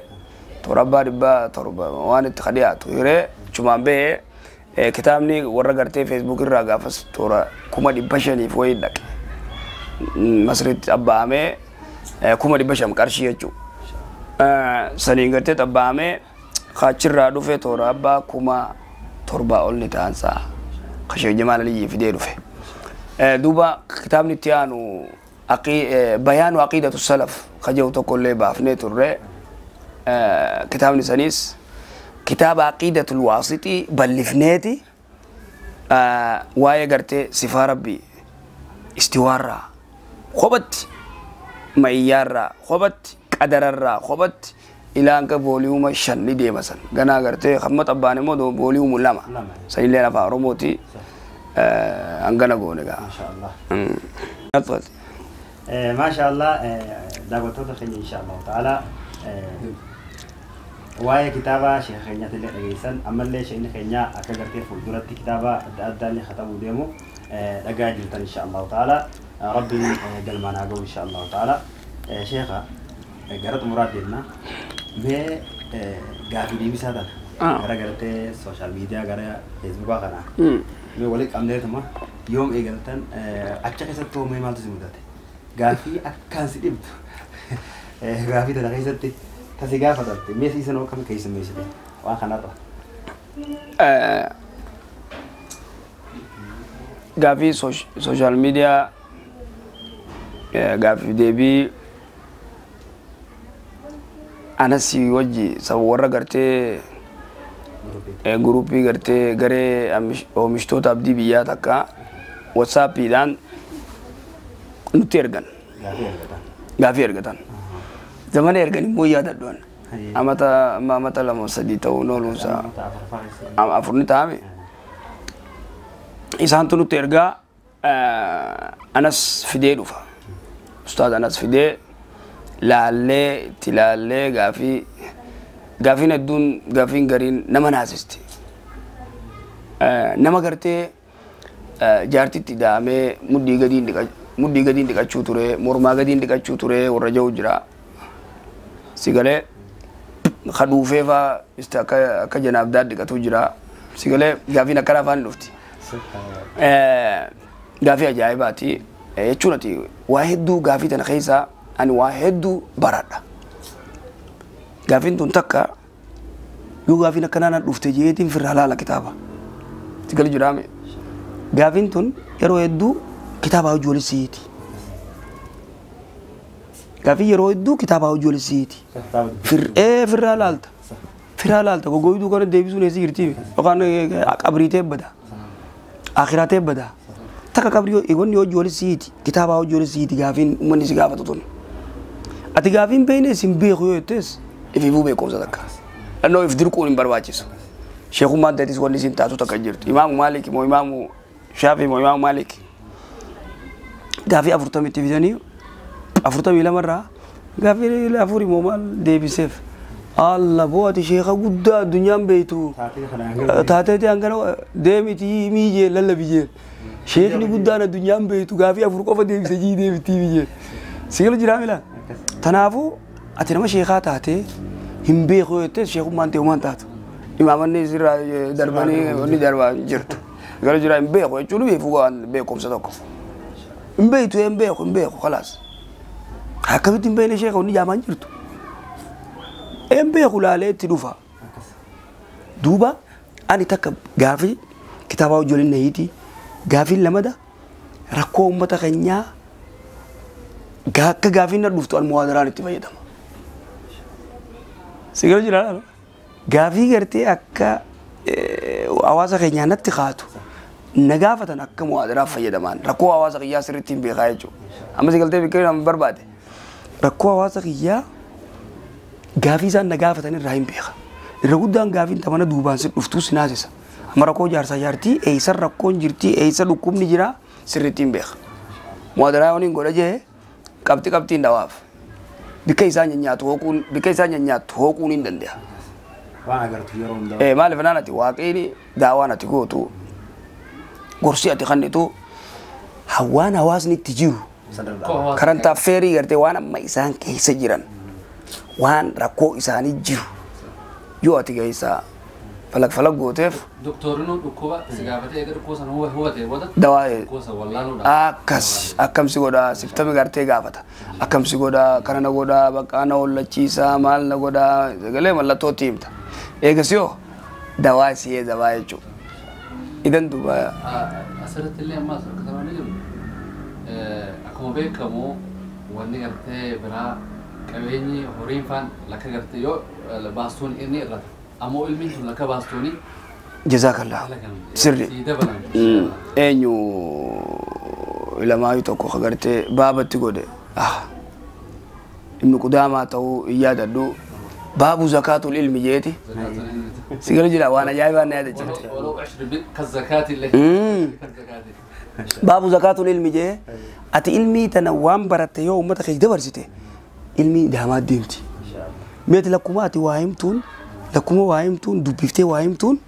torabbaa 700 waan itti dhiyaatu hiree chumaan ba'ee kitaabni warra gartee feesbuuk irraa gaafas toora 500,000 wayii dhaqe Masriitti xabba'amee 500,000 qarshii jechuudha. Saniin gartee xabba'amee kaachirraa dhufe toora abbaa 7,000 ol ni ta'ansaa Sheekh Jamaal Aliyyii fidee dhufe. Duuba kitaabni itti aanu bayaanu aqiidatu salaf kajaa'u tokkollee baafnee turre kitaabni saniis kitaaba aqiidatul waasixii bal'ifneeti waa'ee gartee sifaa rabbii istiwaarraa kophatti mayyaarraa kophatti qadararraa kophatti ilaan ka vooliyuuma 5 ni deema san ganaa gartee hamma xabbaan immoo vooliyuumu 2 sanillee afaan Oromooti hangana goone gaa. Maashaallah daawwattoota keenya inshaallahu ta'ala waa'ee kitaaba sheekha keenyaatti illee dhageessan ammallee sheekni keenya akka gartee fuulduratti kitaaba adda addaa illee katabuu deemu dhagaa jirtan inshaallahu ta'ala rabbiin galmaan haa ga'u inshaallahu ta'ala. Sheekha gara xumuraa deemna mee gaafii deebisaa tana gara gartee sooshaal miidiyaa gara feesbuukaa kana mee waliin qabneetuma yoom eegaltan acha keessatti hoo mee maaltu si mudate gaafii akkaan si dhibdu gaafii tana keessatti tasi gaafatamte mee siisan hoo akkam keessummeessite waan kanarra. Gaafii sooshaal miidiyaa gaafii deebii anasi wajji saba warra gartee guruupii gartee garee oomishtoota abdii biyyaa takka watsaappiidhaan nutti ergan gaafii ergatan zamana ergan immoo yaadadhuan amata amata 2 3 ta'uun ooluunsaa 4 ni ta'ame isaantu nutti ergaa anas fidee dhufa ustaad anas fidee laallee itti laallee gaafii gaafiin hedduun gaafiin gariin nama naasisti nama gartee jaartitti daamee muddii gadiin dhiqachuu ture mormaa gadiin dhiqachuu ture warra jiru jira sigalee kadhuufee faa akka janaaf dhiqatu jira sigalee gaafiin akkana afaan dhufti gaafii ajaa'ibaati jechuun ati waa hedduu gaafii tana keessaa ani waa hedduu baradha. Gaafiin tun takka yoo gaafiin akkanaa na dhufte jeetiin firraa laala kitaaba. Sigalee jiraame. Gaafiin tun yeroo hedduu kitaaba hojii walisiiti. Gaafii yeroo hedduu kitaaba hojii walisiiti. Firraa laalta. Firraa laalta gogoyduu kana deebisuun eessi jirti yookaan qabrii ta'e bada. Akhiraa ta'e bada. Takka qabrii wanni hojii walisiiti kitaaba hojii walisiiti gaafiin uummanni si gaafatu tun. Ati gaafiin beekne isin beeku yoo jettes ififuu beekumsa takka. Dhannoo if dirquun hin barbaachisu. Sheekummaan ta'etis wanni isin taatu takka jirtu. Imaamu Maalik moo Imaamu Shaafii moo Imaamu Maalik gaafii 40tti fidanii 42 irraa gaafii 4 moo maal deebiseef. Allah boo ati sheeka guddaa addunyaan beektu. Taateeti hangana deemiti miijee lallabijee. Sheekni guddaan addunyaan beektu gaafii 4 qofa deebise jii deemiti miijee. Sigala jiraa mila. Kanaafuu ati nama sheekaa taatee hin beeku jettee sheekummaan ta'e uumaan taatu. Imaamanni sirraa darbanii wanni darbaa jirtu. Sigala jiraa hin beeku jechuun beeku waan beekumsa tokko. Hin beektu hin beeku hin beeku khalaas. Akkamitti hin beekne sheeka wanni jaamaan jirtu. Hin beeku laalee itti dhufa. Duuba ani takka gaafii kitaaba ijoolleen nahiiti gaafiin lamada rakkoo uummata keenyaa akka gaafiin na dhuftu al muwaadaraan itti fayyadama. Sigala jira gaafii gartee akka hawaasa keenyaa natti kaatu na gaafatan akka muwaadaraaf fayyadaman rakkoo hawaasa kiyyaa sirriitti hin beekaa jechuudha. Amma sigaltee bikkee nama barbaade rakkoo hawaasa kiyyaa gaafii isaan na gaafatan irraa hin beeka. Irra guddaan gaafiin tamana duubaan si dhuftuu si naasisa. Amma rakkoo jaarsaa jaartii eessa rakkoon jirtii eessa dhukkubni jira sirriitti hin beeka. Muwaadaraa waliin godha jee qabxii qabxiin dhawaaf. Bikka isaan nyaatu hooquun bikka isaan nyaatu hooquun hin danda'a. Waan agartu yeroo hundaa. Maaliif naan ati waaqni daawaan ati gootu gorsi ati kennitu hawaan hawaasni itti jiru. Karantaa feerii gartee waan amma isaan keessa jiran waan rakkoo isaanii jiru yoo ati geessaa falak falak gooteef. Doktorinu dhukkuba si gaafatee eega dhukkuba sana hubatee booda. Dawaa dhukkuba wallaaluudha. Akkas akkamsi godhaa siftami gartee gaafata akkamsi godhaa kana na godhaa bakka na hollachiisaa maal na godhaa sagalee mallattootti himta eegas yoo dawaa si dawaa jechuudha. Idan duuba. Asirratti illee ammaas akka jiru akkuma beekamu wanni gartee biraa qabeenyi horiin faan lakka gartee yoo baastuun inni irrata. Ammoo ilmiin sun lakka baastuuni. Jazaakallah. Sirri. Eenyu ilamaayu tokko gartee baabatti godhe Ibnu Qudaamaa ta'uu hin yaadadhu baabu zakaatul ilmi jeeti. Sigala jira waan ajaa'ibaa na yaadachiifte. Baabu zakaatul ilmi jee ati ilmii tana waan baratte yoo uummata kee dabarsite ilmii daamaa deemti. Meeti lakkuma ati waa himtuun lakkuma waa himtuun dubbiftee waa himtuun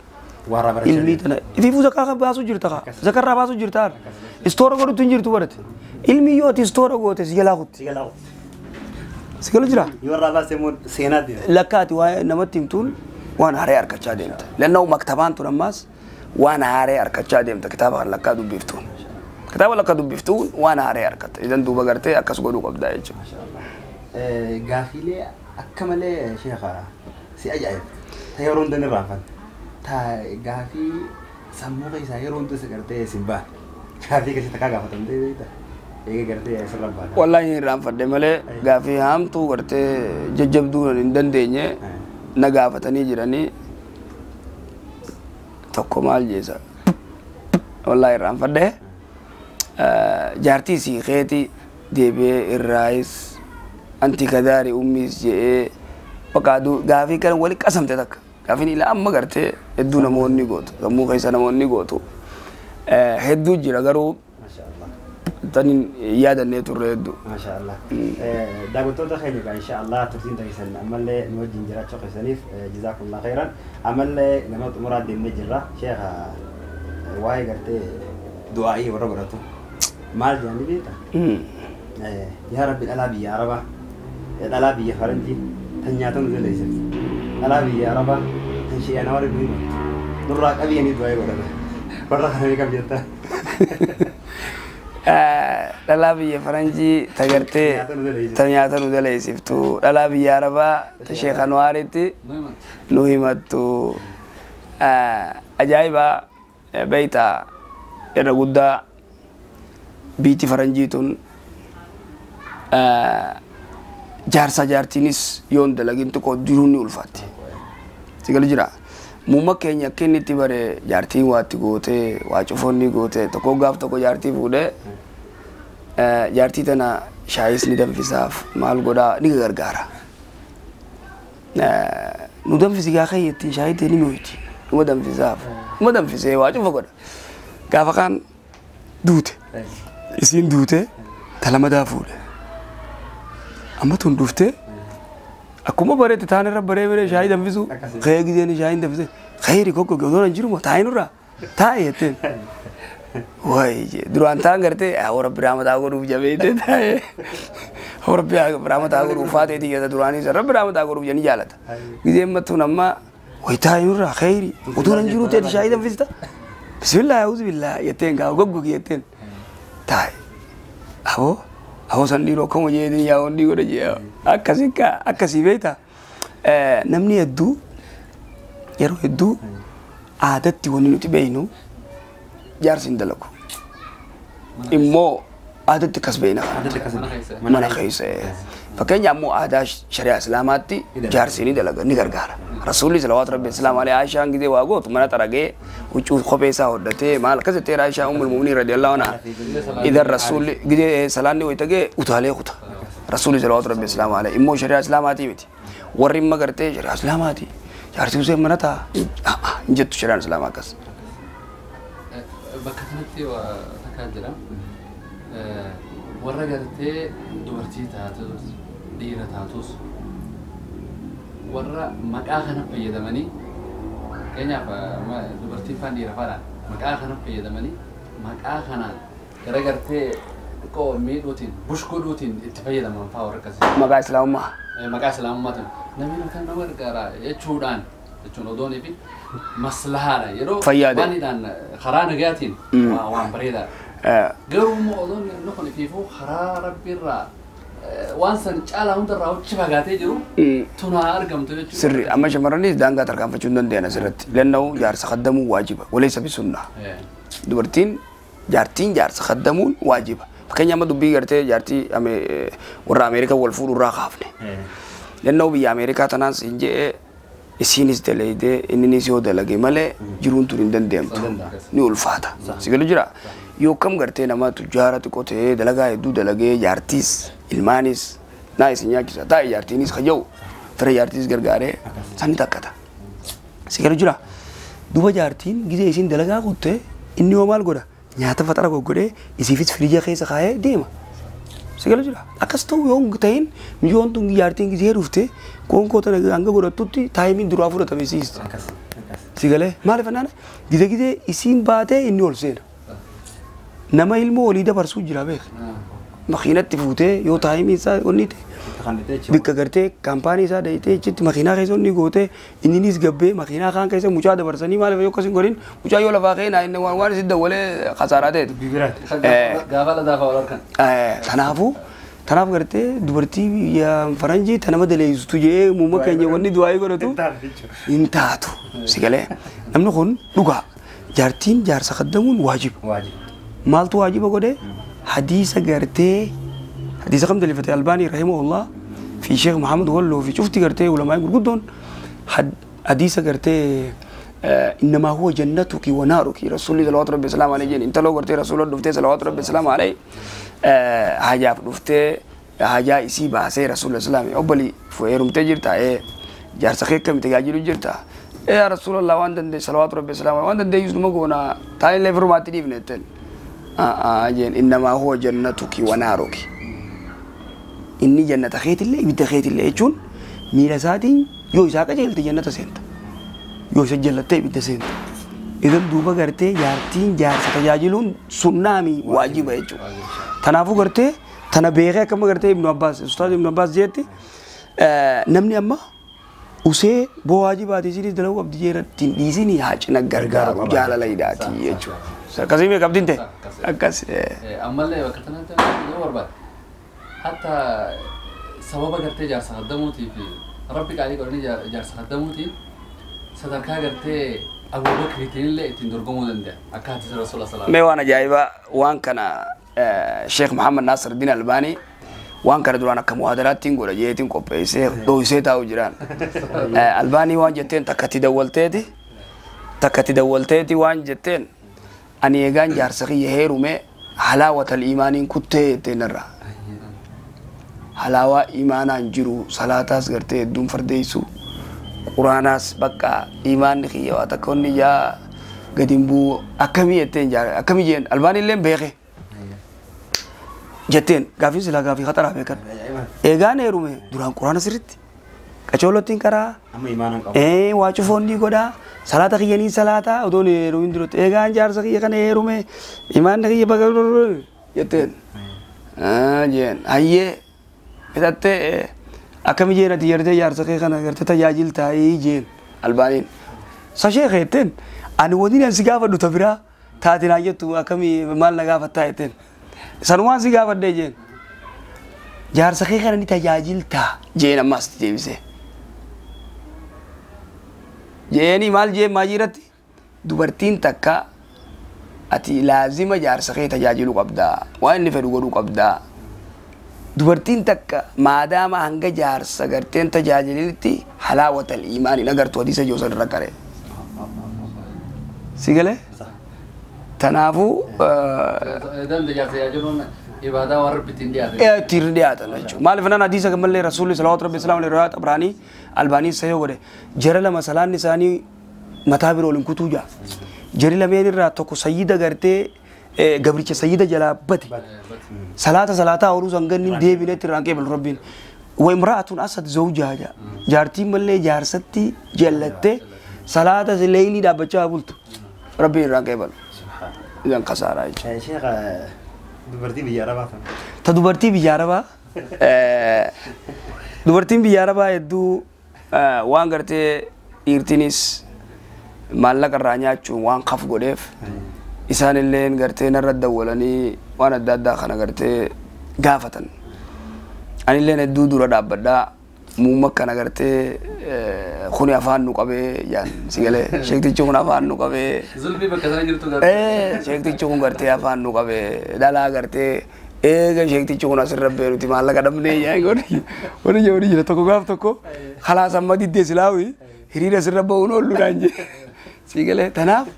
ilmii tana ifiifuu zakaa baasuu jirta kaa zakarraa baasuu jirta istoora godhutu hin jirtu barate ilmii yoo ati istoora goote si jalaa kutti. Sigala jira. Yoo irraa baasee immoo seenaa deema. Lakka ati waa namatti himtuun waan haree harkachaa deemta. Lanna'u maktabaan tun ammaas waan haree harkachaa deemta kitaaba kan lakkaa dubbiftuun. Kitaaba lakkaa dubbiftuun waan haree harkatta. Idan duuba gartee akkas godhuu qabda jechuudha. Gaafiilee akka malee sheekha si ajaa'iba. Ta yeroo hunda ni irraanfatta. Ta gaafii sammuu keessaa yeroo hunda si gartee si hin baane. Gaafii keessatti takkaa gaafatamtee beektaa? Eega gartee asirra baata. Wallaahi hin irraanfadhe malee gaafii haamtuu gartee jajjabduu hin dandeenye na gaafatanii jiranii tokko maal jeesa. Wallaahi irraanfadhe jaartii siiqeeti deebi'ee irraayis anti kadaari ummiis je'ee bakka gaafii kana wali qasamte takka. Gaafiin ilaa amma gartee hedduu namoonni gootu sammuu keessa namoonni gootu hedduu jira garuu tanin yaadannee turre hedduu. Maashaallah. Daawwattoota keenya egaa inshaallah turtiin taasisan ammallee nu wajjin jiraachuu keessaniif jazaakumullah khairan. Ammallee nama xumuraa deemnee jirra. Sheekha waa'ee gartee du'aa'ii warra godhatu maal jedhanii beektaa? Yaa Rabbi dhalaa biyya Arabaa dhalaa biyya Faranjii tan nyaata nu dandeessifte dhalaa biyya Arabaa tan shi'aan warri nu himattu nurraa qabiyanii du'aa'ii godhata. Warra kana meeqam jettaa? Dhalaa biyya Faranjii ta gartee ta nyaata nu daleessiftu dhalaa biyya Arabaa ta Sheekh Anwaaritti nu himattu ajaa'iba beektaa irra guddaa biitti Faranjii tun jaarsa jaartiinis yoon dalagin xiqqoo jiruun ni ulfaatti. Sigali jira. Muumma keenya akka inni itti bare jaartiin waatti gootee waa cufoonni gootee tokko gaaf tokko jaartii fuudhee jaartii tana shaayis ni danfisaaf maal godhaa ni gargaara. Nu danfisi gaa kayyatti shaayii ta'e ni mi'ooti. Numa danfisaaf. Numa danfisee waa cufa godha. Gaafa kaan duute. Isiin duute talamadaa fuudhe. Amma tun dhuftee akkuma bareetti taan irra baree baree shaayii danfisu. Ka'ee gizeen shaayii danfisee. Khayri kokko odoo hin jiru taa'ee nurraa taa'e jetteen. Wayi duraan ta'an gartee awwa rabbi rahmataa godhuuf jabeessee taa'e. Awwa rabbi rahmataa godhuuf faatee tiyyata duraanis rabbi rahmataa godhuuf jedhanii jaalata. Gizeen mattuun amma wayi taa'e nurraa khayri odoo hin jiru ta'e shaayii danfista. Bismillah auzu billah jetteen gaafa goggogi jetteen taa'e. Aboo aboo san dhiiroo akkuma jeetiin yaa hundi godha jee akkasii akkasii beektaa. Namni hedduu yeroo hedduu aadatti wanni nuti beeknu jaarsi hin dalagu. Immoo aadatti akkas beekna. Mana keessa. Fakkeenya ammoo aadaa shari'aa islaamaatti jaarsi ni dalaga ni gargaara. Rasuulli salawaatu rabbi islaam alayhi Aishaan gizee waa gootu mana xaragee huccuu kophee isaa hodhatee maal akkas jettee Aishaa ummul mu'miniin radiyallahu anha. Idan rasuulli gizee salaanni wayita ga'e utaalee kuta. Rasuulli salawaatu rabbi islaam alayhi immoo shari'aa islaamaatii miti. Warri imma gartee shari'aa islaamaati. Jaarsi Hussein mana taa'a hin jettu shari'aan islaamaa akkas. Bakka kanatti takkaa jira. Warra gartee dubartii taatus dhiira taatus warra maqaa kana fayyadamanii fakkeenyaaf dubartiin faan dhiira faadhaan maqaa kana fayyadamanii maqaa kanaan gara gartee xiqqoo miidhuutiin bush godhuutiin itti fayyadaman fa'aa warra akkasii. Maqaa islaamummaa. Maqaa islaamummaatiin namni kan nama gargaara jechuudhaan jechuun odoonii fi maslahaadha yeroo waanidhaan karaa nagaatiin waan bareedaadha. Garuu immoo odoon inni kun ifiifuu karaa rabbiirraa waan san caalaa hundarraa achi fagaatee jiru tunaa argamtu jechuudha. Sirri amma shamarranis daangaa tarkaanfachuu hin danda'an asirratti. Lanna'u jaarsa kaddamuu waajiba walaysa bisunnaa. Dubartiin jaartiin jaarsa kaddamuun waajiba. Fakkeenya amma dubbii gartee jaartii warra Ameerikaa wal fuudhu irraa kaafne. Lanna'u biyya Ameerikaa tanaas hin je'ee isiinis dalaydee inninis yoo dalage malee jiruun tun hin danda'amtu. Ni ulfaata. Si galu jira. Yoo kam gartee nama tujjaara xiqqoo ta'ee dalagaa hedduu dalagee jaartiis ilmaanis naa isin nyaachisa taa'e jaartiinis haja'u fira jaartiis gargaaree sanni takkata. Si galu jira. Duba jaartiin gizee isin dalagaa kuttee inni yoo maal godha nyaata faxara goggodhee isiifis firiija keessa kaayee deema. Si galu jira. Akkas ta'u yoo hin ta'in mijoon tun jaartiin gizee dhuftee qoonqoo tana hanga godhattutti taayimiin duraa fudhatame siis. Si galee maaliif annaana gizee gizee isiin baatee inni ol seena. Nama ilmoo olii dabarsuu jira beek. Makiinatti fuutee yoo taayimii isaa onni ta'e bikka gartee kaampaanii isaa dayitee achitti makiinaa keessa onni gootee inninis gabbee makiinaa kaan keessa mucaa dabarsanii maaliif yoo akkas hin godhin mucaa yoo lafaa ka'e naa inni waan isin dawwalee khasaaraa ta'etu. Gaafa ladaafaa wal harkan. Kanaafuu tanaaf gartee dubartii biyya faranjii ta nama daleessitu jee muumma keenya wanni du'aayii godhatu hin taatu. Si galee namni kun dhugaa jaartiin jaarsa kaddamuun waajiba. Maaltu waajiba godhe hadiisa gartee hadiisa kam dalifate Albaanii rahimahullah fi Sheekh Muhammad Walloo fi cufti gartee ulamaa gurguddoon hadiisa gartee innamaa huwa jannatuki wa naaruki rasuulli salawaatu rabbi salaamu alayhi jeen intaloo gartee rasuula dhuftee salawaatu rabbi salaamu alayhi hajaaf dhuftee hajaa isii baasee rasuula islaami obbolii heerumtee jirta jaarsa kee akkami tajaajilu jirta yaa rasuulallah waan dandee salawaatu rabbi salaamu waan dandeeyyus numa goona taa'illee firmaatti dhiifne jetteen. Jeen innamaa huwa jannatuki wa naaruki. Inni jannata keetillee ibidda keetillee jechuun miila isaatiin yoo isaa qajeelte jannata seenta. Yoo isa jallattee ibidda seenta. Idan duuba gartee jaartiin jaarsa tajaajiluun sunnaami waajiba jechuudha. Kanaafuu gartee tana beekee akkama gartee Ibnu Abbaas Ustaaz Ibnu Abbaas jeetti namni amma usee boo waajibaati isinis dalaguu qabdi jeeratti hin dhiisinii haa cina gargaaru jaalala hidhaati jechuudha. Akkasii mee qabdiin ta'e? Akkas. Ammallee bakka kanatti yoo barbaade hatta sababa gartee jaarsa kaddamuutii fi rabbi qaalii godhanii jaarsa kaddamuutiin sadarkaa gartee Abubakriitiin illee ittiin dorgomuu danda'a akka hadiisa rasuula sallallahu Mee waan ajaa'ibaa waan kana Sheekh Muhammad Nasir Din Albaanii waan kana duraan akka muhaadaraattiin godha jeetiin qopheessee dho'isee taa'u jiraan. Albaanii waan jetteen takkatti dawwalteeti waan jetteen ani eegaan jaarsa kiyya heerume halaawatal imaaniin kuttee jetteen irraa. Halaawaa imaanaan jiru salaataas gartee hedduun fardeessu Quraanaas bakka imaanni kiyya waa takka onni ijaa gadi hin bu'u akkamii jetteen jaara akkamii jeen Albaanii illee beeke jetteen gaafii silaa gaafii khataraa beekan eegaan heerume duraan quraana sirritti qacoolottiin karaa Amma imaana hin qabu. Waa cufoonni godhaa salaata kiyyanii salaata odoon heerumin duratti eegaan jaarsa kiyya kana heerume imaanni kiyya bakka jetteen jeen hayyee hidhattee akkami jeen ati yertee jaarsa kee kana gartee tajaajiltaayii jeen Albaaniin sashee keetteen ani waniin an si gaafadhu ta biraa taate naa jettu akkami maal na gaafattaa jetteen sanumaan si gaafadhee jeen jaarsa kee kana ni tajaajiltaa jeen ammas deebisee jeeni maal jeen maajiiratti dubartiin takka ati laazima jaarsa kee tajaajiluu qabdaa waan inni fedhu godhuu qabdaa dubartiin takka maadaama hanga jaarsa garteen tajaajilinitti halaawatal iimaaniin agartu hadiisa joosan irra qare si galee tanaafuu Ibaadaa waan rabbi ittiin dhiyaatan. Ittiin dhiyaatan jechuudha. Maaliif naan hadiisa gamallee rasuulli salawaatu rabbi islaam alayhi riwaayat Abraanii Albaanii sayoo godhe jara lama salaanni isaanii mataa biroo waliin kutuu jaa. Jari lameen irraa tokko sayyida gartee gabricha sayyida jalaa bate. Salaata salaataa ooluu sanganni deebineetti irraan qeebalu rabbiin. Wa imra'atun asad zawjaha jaa. Jaartiin mallee jaarsatti jallattee salaata leeylii dhaabbachaa bultu. Rabbiin irraan qeebalu. Idan kasaaraa jechuudha. Sheekha dubartii biyya Arabaa tana. Ta dubartii biyya Arabaa dubartiin biyya Arabaa hedduu waan gartee dhiirtinis maallaqa irraa nyaachuun waan kaf godheef isaan illeen gartee narra dawwalanii waan adda addaa kana gartee gaafatan. Anilleen hedduu dura dhaabbadhaa muumma kana gartee kuni afaan nu qabee jaan si galee sheektichi kun afaan nu qabee. Zulmii bakka sana jirtu gartee. Sheektichi kun gartee afaan nu qabee dhalaa gartee eega sheektichi kun asirra bee nuti maallaqa dhabnee jaan godhi wani jedhu jira tokko gaaf tokko khalaas amma diddee silaawi hiriira asirra ba'uun oollu naan jee si galee tanaaf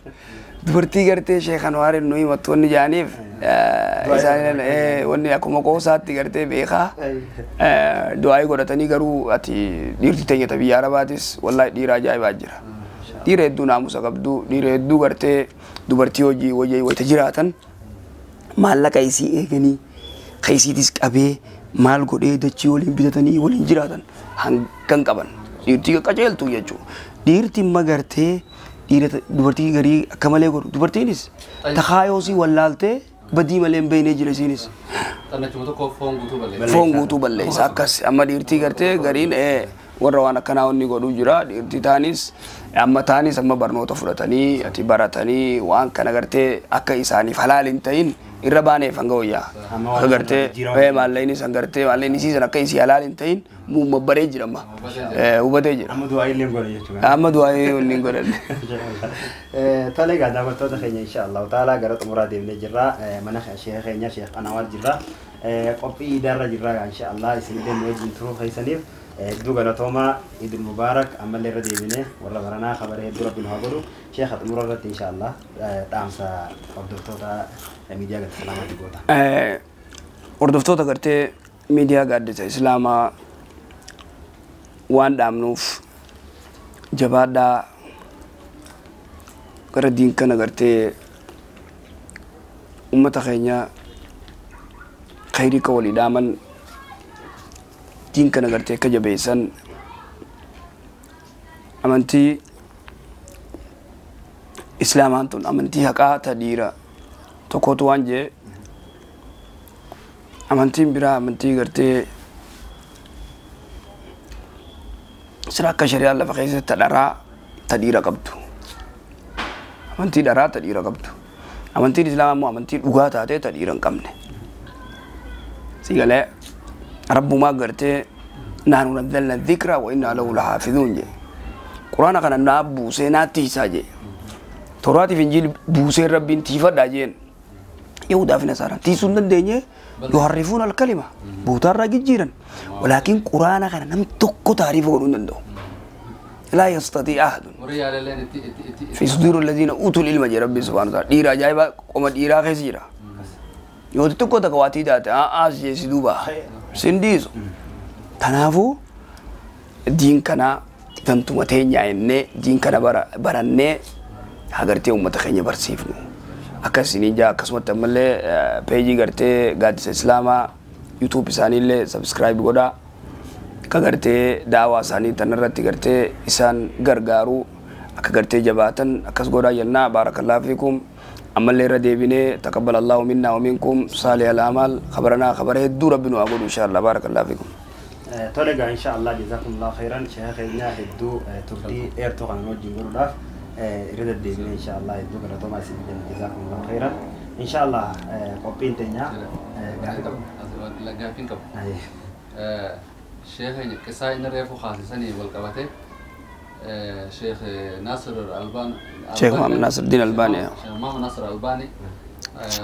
dubartii gartee sheekan waareen nu himattu wanni jaaniif isaan wanni akkuma qoosaatti gartee beekaa du'aayii godhatanii garuu ati dhiirti teenya ta biyya Arabaatis wallaahi dhiira ajaa'ibaa jira. Dhiira hedduu naamusa qabdu dhiira hedduu gartee dubartii hojii hojii wayita jiraatan maallaqa isii eeganii keessiitis qabee maal godhee dachii waliin bitatanii waliin jiraatan hangan qaban dhiirtii qajeeltu jechuudha. Dhiirti imma gartee dhiira dubartii garii akka malee godhu dubartiinis takaayoosii wallaaltee badii malee hin beeknee jira isiinis. Xannachuma tokko foon guutuu balleessa. Foon guutuu balleessa akkas amma dhiirtii gartee gariin warra waan akkanaa wanni godhuu jira dhiirtii taanis amma taanis amma barnoota fudhatanii ati baratanii waan kana gartee akka isaaniif halaal hin ta'in irra baaneef hanga wayyaa. Akka gartee maallaqni san gartee maallaqni isiisan akka isii halaal hin ta'in muumma baree jira amma. Hubatee jira. Amma du'aa illee hin godhan jechuudha. Amma du'aa illee hin godhan. Tole egaa daawwattoota keenya insha Allahu ta'ala gara xumuraa deemnee jirra. Mana sheekha keenya Sheekh Anwaar jirra. Qophii iidaarra jirra insha Allah isin illee nu wajjin turuu keessaniif hedduu galatoomaa Idil Mubaarak ammallee irra deebinee warra baranaa kabaree hedduu rabbiin haa godhu. Sheekha xumura irratti insha Allah dhaamsa hordoftoota miidiyaa Gaaddisa Islaamaatti goota. Hordoftoota gartee miidiyaa Gaaddisa Islaamaa waan dhaamnuuf jabaadhaa gara diin kana gartee uummata keenya khayrii ka walii dhaaman diin kana gartee akka jabeessan amantii Islaamaan tun amantii haqaa ta dhiira tokkotu waan jee amantiin biraa amantii gartee sira akka shari'aan lafa keessatti ta dharaa ta dhiira qabdu. Amantii dharaa ta dhiira qabdu. Amantiin Islaamaa immoo amantii dhugaa taatee ta dhiira hin qabne. Si galee rabbumaa gartee naanu nazzalna dhikra wa innaa lahu lahaafizuun jee. Quraana kana naa buusee naa tiisaa jee. Toraatiif Injiil buusee rabbiin tiifadhaa jeen. Yahudaa fi Nasaaraan tiisuu hin dandeenye yuharrifuun alkalima bootaarraa jijjiiran. Walaakin quraana kana nam tokko taariifa godhuu hin danda'u. Laa yastatii ahadun. Fi suduuri alladhiina uutul ilma jee rabbiin subhaanahu wa ta'ala. Dhiira ajaa'ibaa qoma dhiiraa keessa jira. Yoo xixiqqoo takka waatii taate aas jee si duuba sin dhiisu. Kanaafuu diin kanaa Tantuma teenya jennee diin kana barannee hagartee uummata keenya barsiifnu. Akkasii jaa akkasumatti ammallee peejii gartee gaaddisa Islaamaa YouTube isaaniillee subscribe godhaa. Akka gartee daawaa isaanii tanarratti gartee isaan gargaaruu akka gartee jabaatan akkas godhaa jennaa. Baarakallaahu fiikum. Ammallee irra deebinee taqabbalallahu minnaa wa minkum saalih al-amaal khabaranaa khabara hedduu rabbi nu haa godhu inshaallah. Baarakallaahu fiikum. Tole egaa inshaallah jazaakumullahu khairan sheekha keenya hedduu turtii dheertuu kana wajjin godhuudhaaf irra deddeebinee inshaallah hedduu galatoomaa isin jenna jazaakumullahu khairan. Inshaallah qophiin teenya gaafii qabu. Gaaffiin qabu. Sheekha qisaa inni reefu kaasisanii wal qabate Sheekh Naasir Albaan Sheekh Muhammad Naasir Diin Albaani. Sheekh Muhammad Naasir Albaani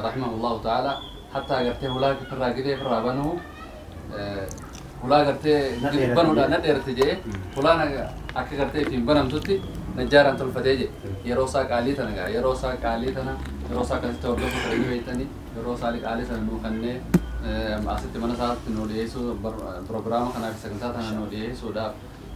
rahimahullahu ta'ala hatta agartee hulaa firraa gidee firraa banuu hulaa gartee banuudha na dheerate jedhee hulaan akka gartee ittiin banamtutti najjaaraan tolfatee jedhe yeroo isaa qaalii tana gaa yeroo isaa qaalii tana yeroo isaa akkasitti hordofuu ta'anii beektanii yeroo isaa qaalii tana nuu kannee asitti mana isaatti nuu dhiyeessuu pirogiraama kanaaf sagantaa tana nuu dhiyeessuudhaaf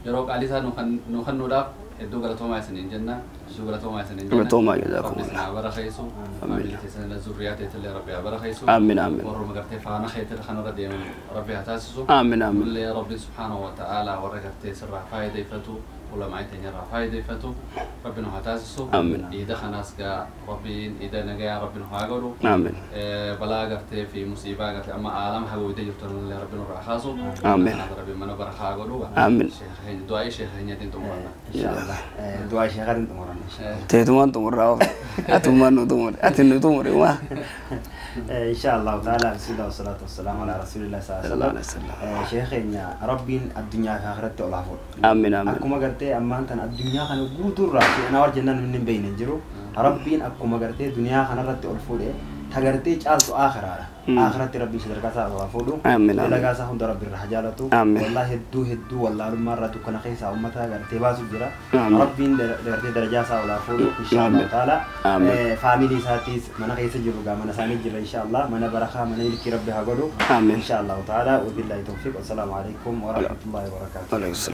yeroo qaalii isaa nuu kennuudhaaf hedduu galatoomaa isiniin jenna hedduu galatoomaa isiniin jenna. Galatoomaa jazaakumullah. Rabbi isin haa barakeessu. Amiin. Keessan zurriyaa teetillee Rabbi haa barakeessu. Amiin amiin. Warruma gartee faana keetir kanarra deeman Rabbi haa taasisu. Amiin amiin. Kullee Rabbi subhaanahu wa ta'aalaa warra gartee sirraa faayideeffatu ulamaa teenyarraa faayideeffatu Rabbi nu haa taasisu. Amiin. Iida kanaas gaa Rabbiin iida nagayaa Rabbi nu haa godhu. Amiin. Balaa gartee fi musiibaa gartee amma aalama haguugdee jirtu illee Rabbi nurraa kaasu. Amiin. Rabbi mana barakaa godhu. Amiin. Du'aa sheekha keenyaatiin xumuranna. Inshaallah du'aa sheekaatiin xumuranna. Teetumaan xumurraa ofe. Atummaan nu xumure. Ati nu xumure maa. Inshaallah ta'ala bismillah wasalaatu wasalaamu alaa rasuulillah sallallahu alaihi wasallam. Sheekha keenya Rabbiin addunyaa fi akhiratti ol haa fuudhu. Amiin amiin. Akkuma gartee ammaan tana addunyaa kana guutuurraa seenaa warra jennaan namni hin beekne hin jiru. Rabbiin akkuma gartee duniyaa kanarratti ol fuudhe tagartee caaltu akhiraadha. Akhiratti Rabbiin sadarkaa isaa ol haa fuudhu. Amiin. Dalagaa isaa hunda Rabbi irraa haa jaalatu. Amiin. Wallaahi hedduu hedduu wallaalummaa irraa dukkana keessaa uummata gartee baasu jira. Amiin. Rabbiin gartee darajaa isaa ol haa fuudhu inshaallah ta'ala. Amiin. Faamilii isaatiis mana keessa jiru gaa mana isaanii jira inshaallah mana barakaa mana milkii Rabbi haa godhu. Amiin. Inshaallah ta'ala wabillahi tawfiiq. Wassalaamu alaikum wa rahmatullahi wa barakaatuh. Waalaikum.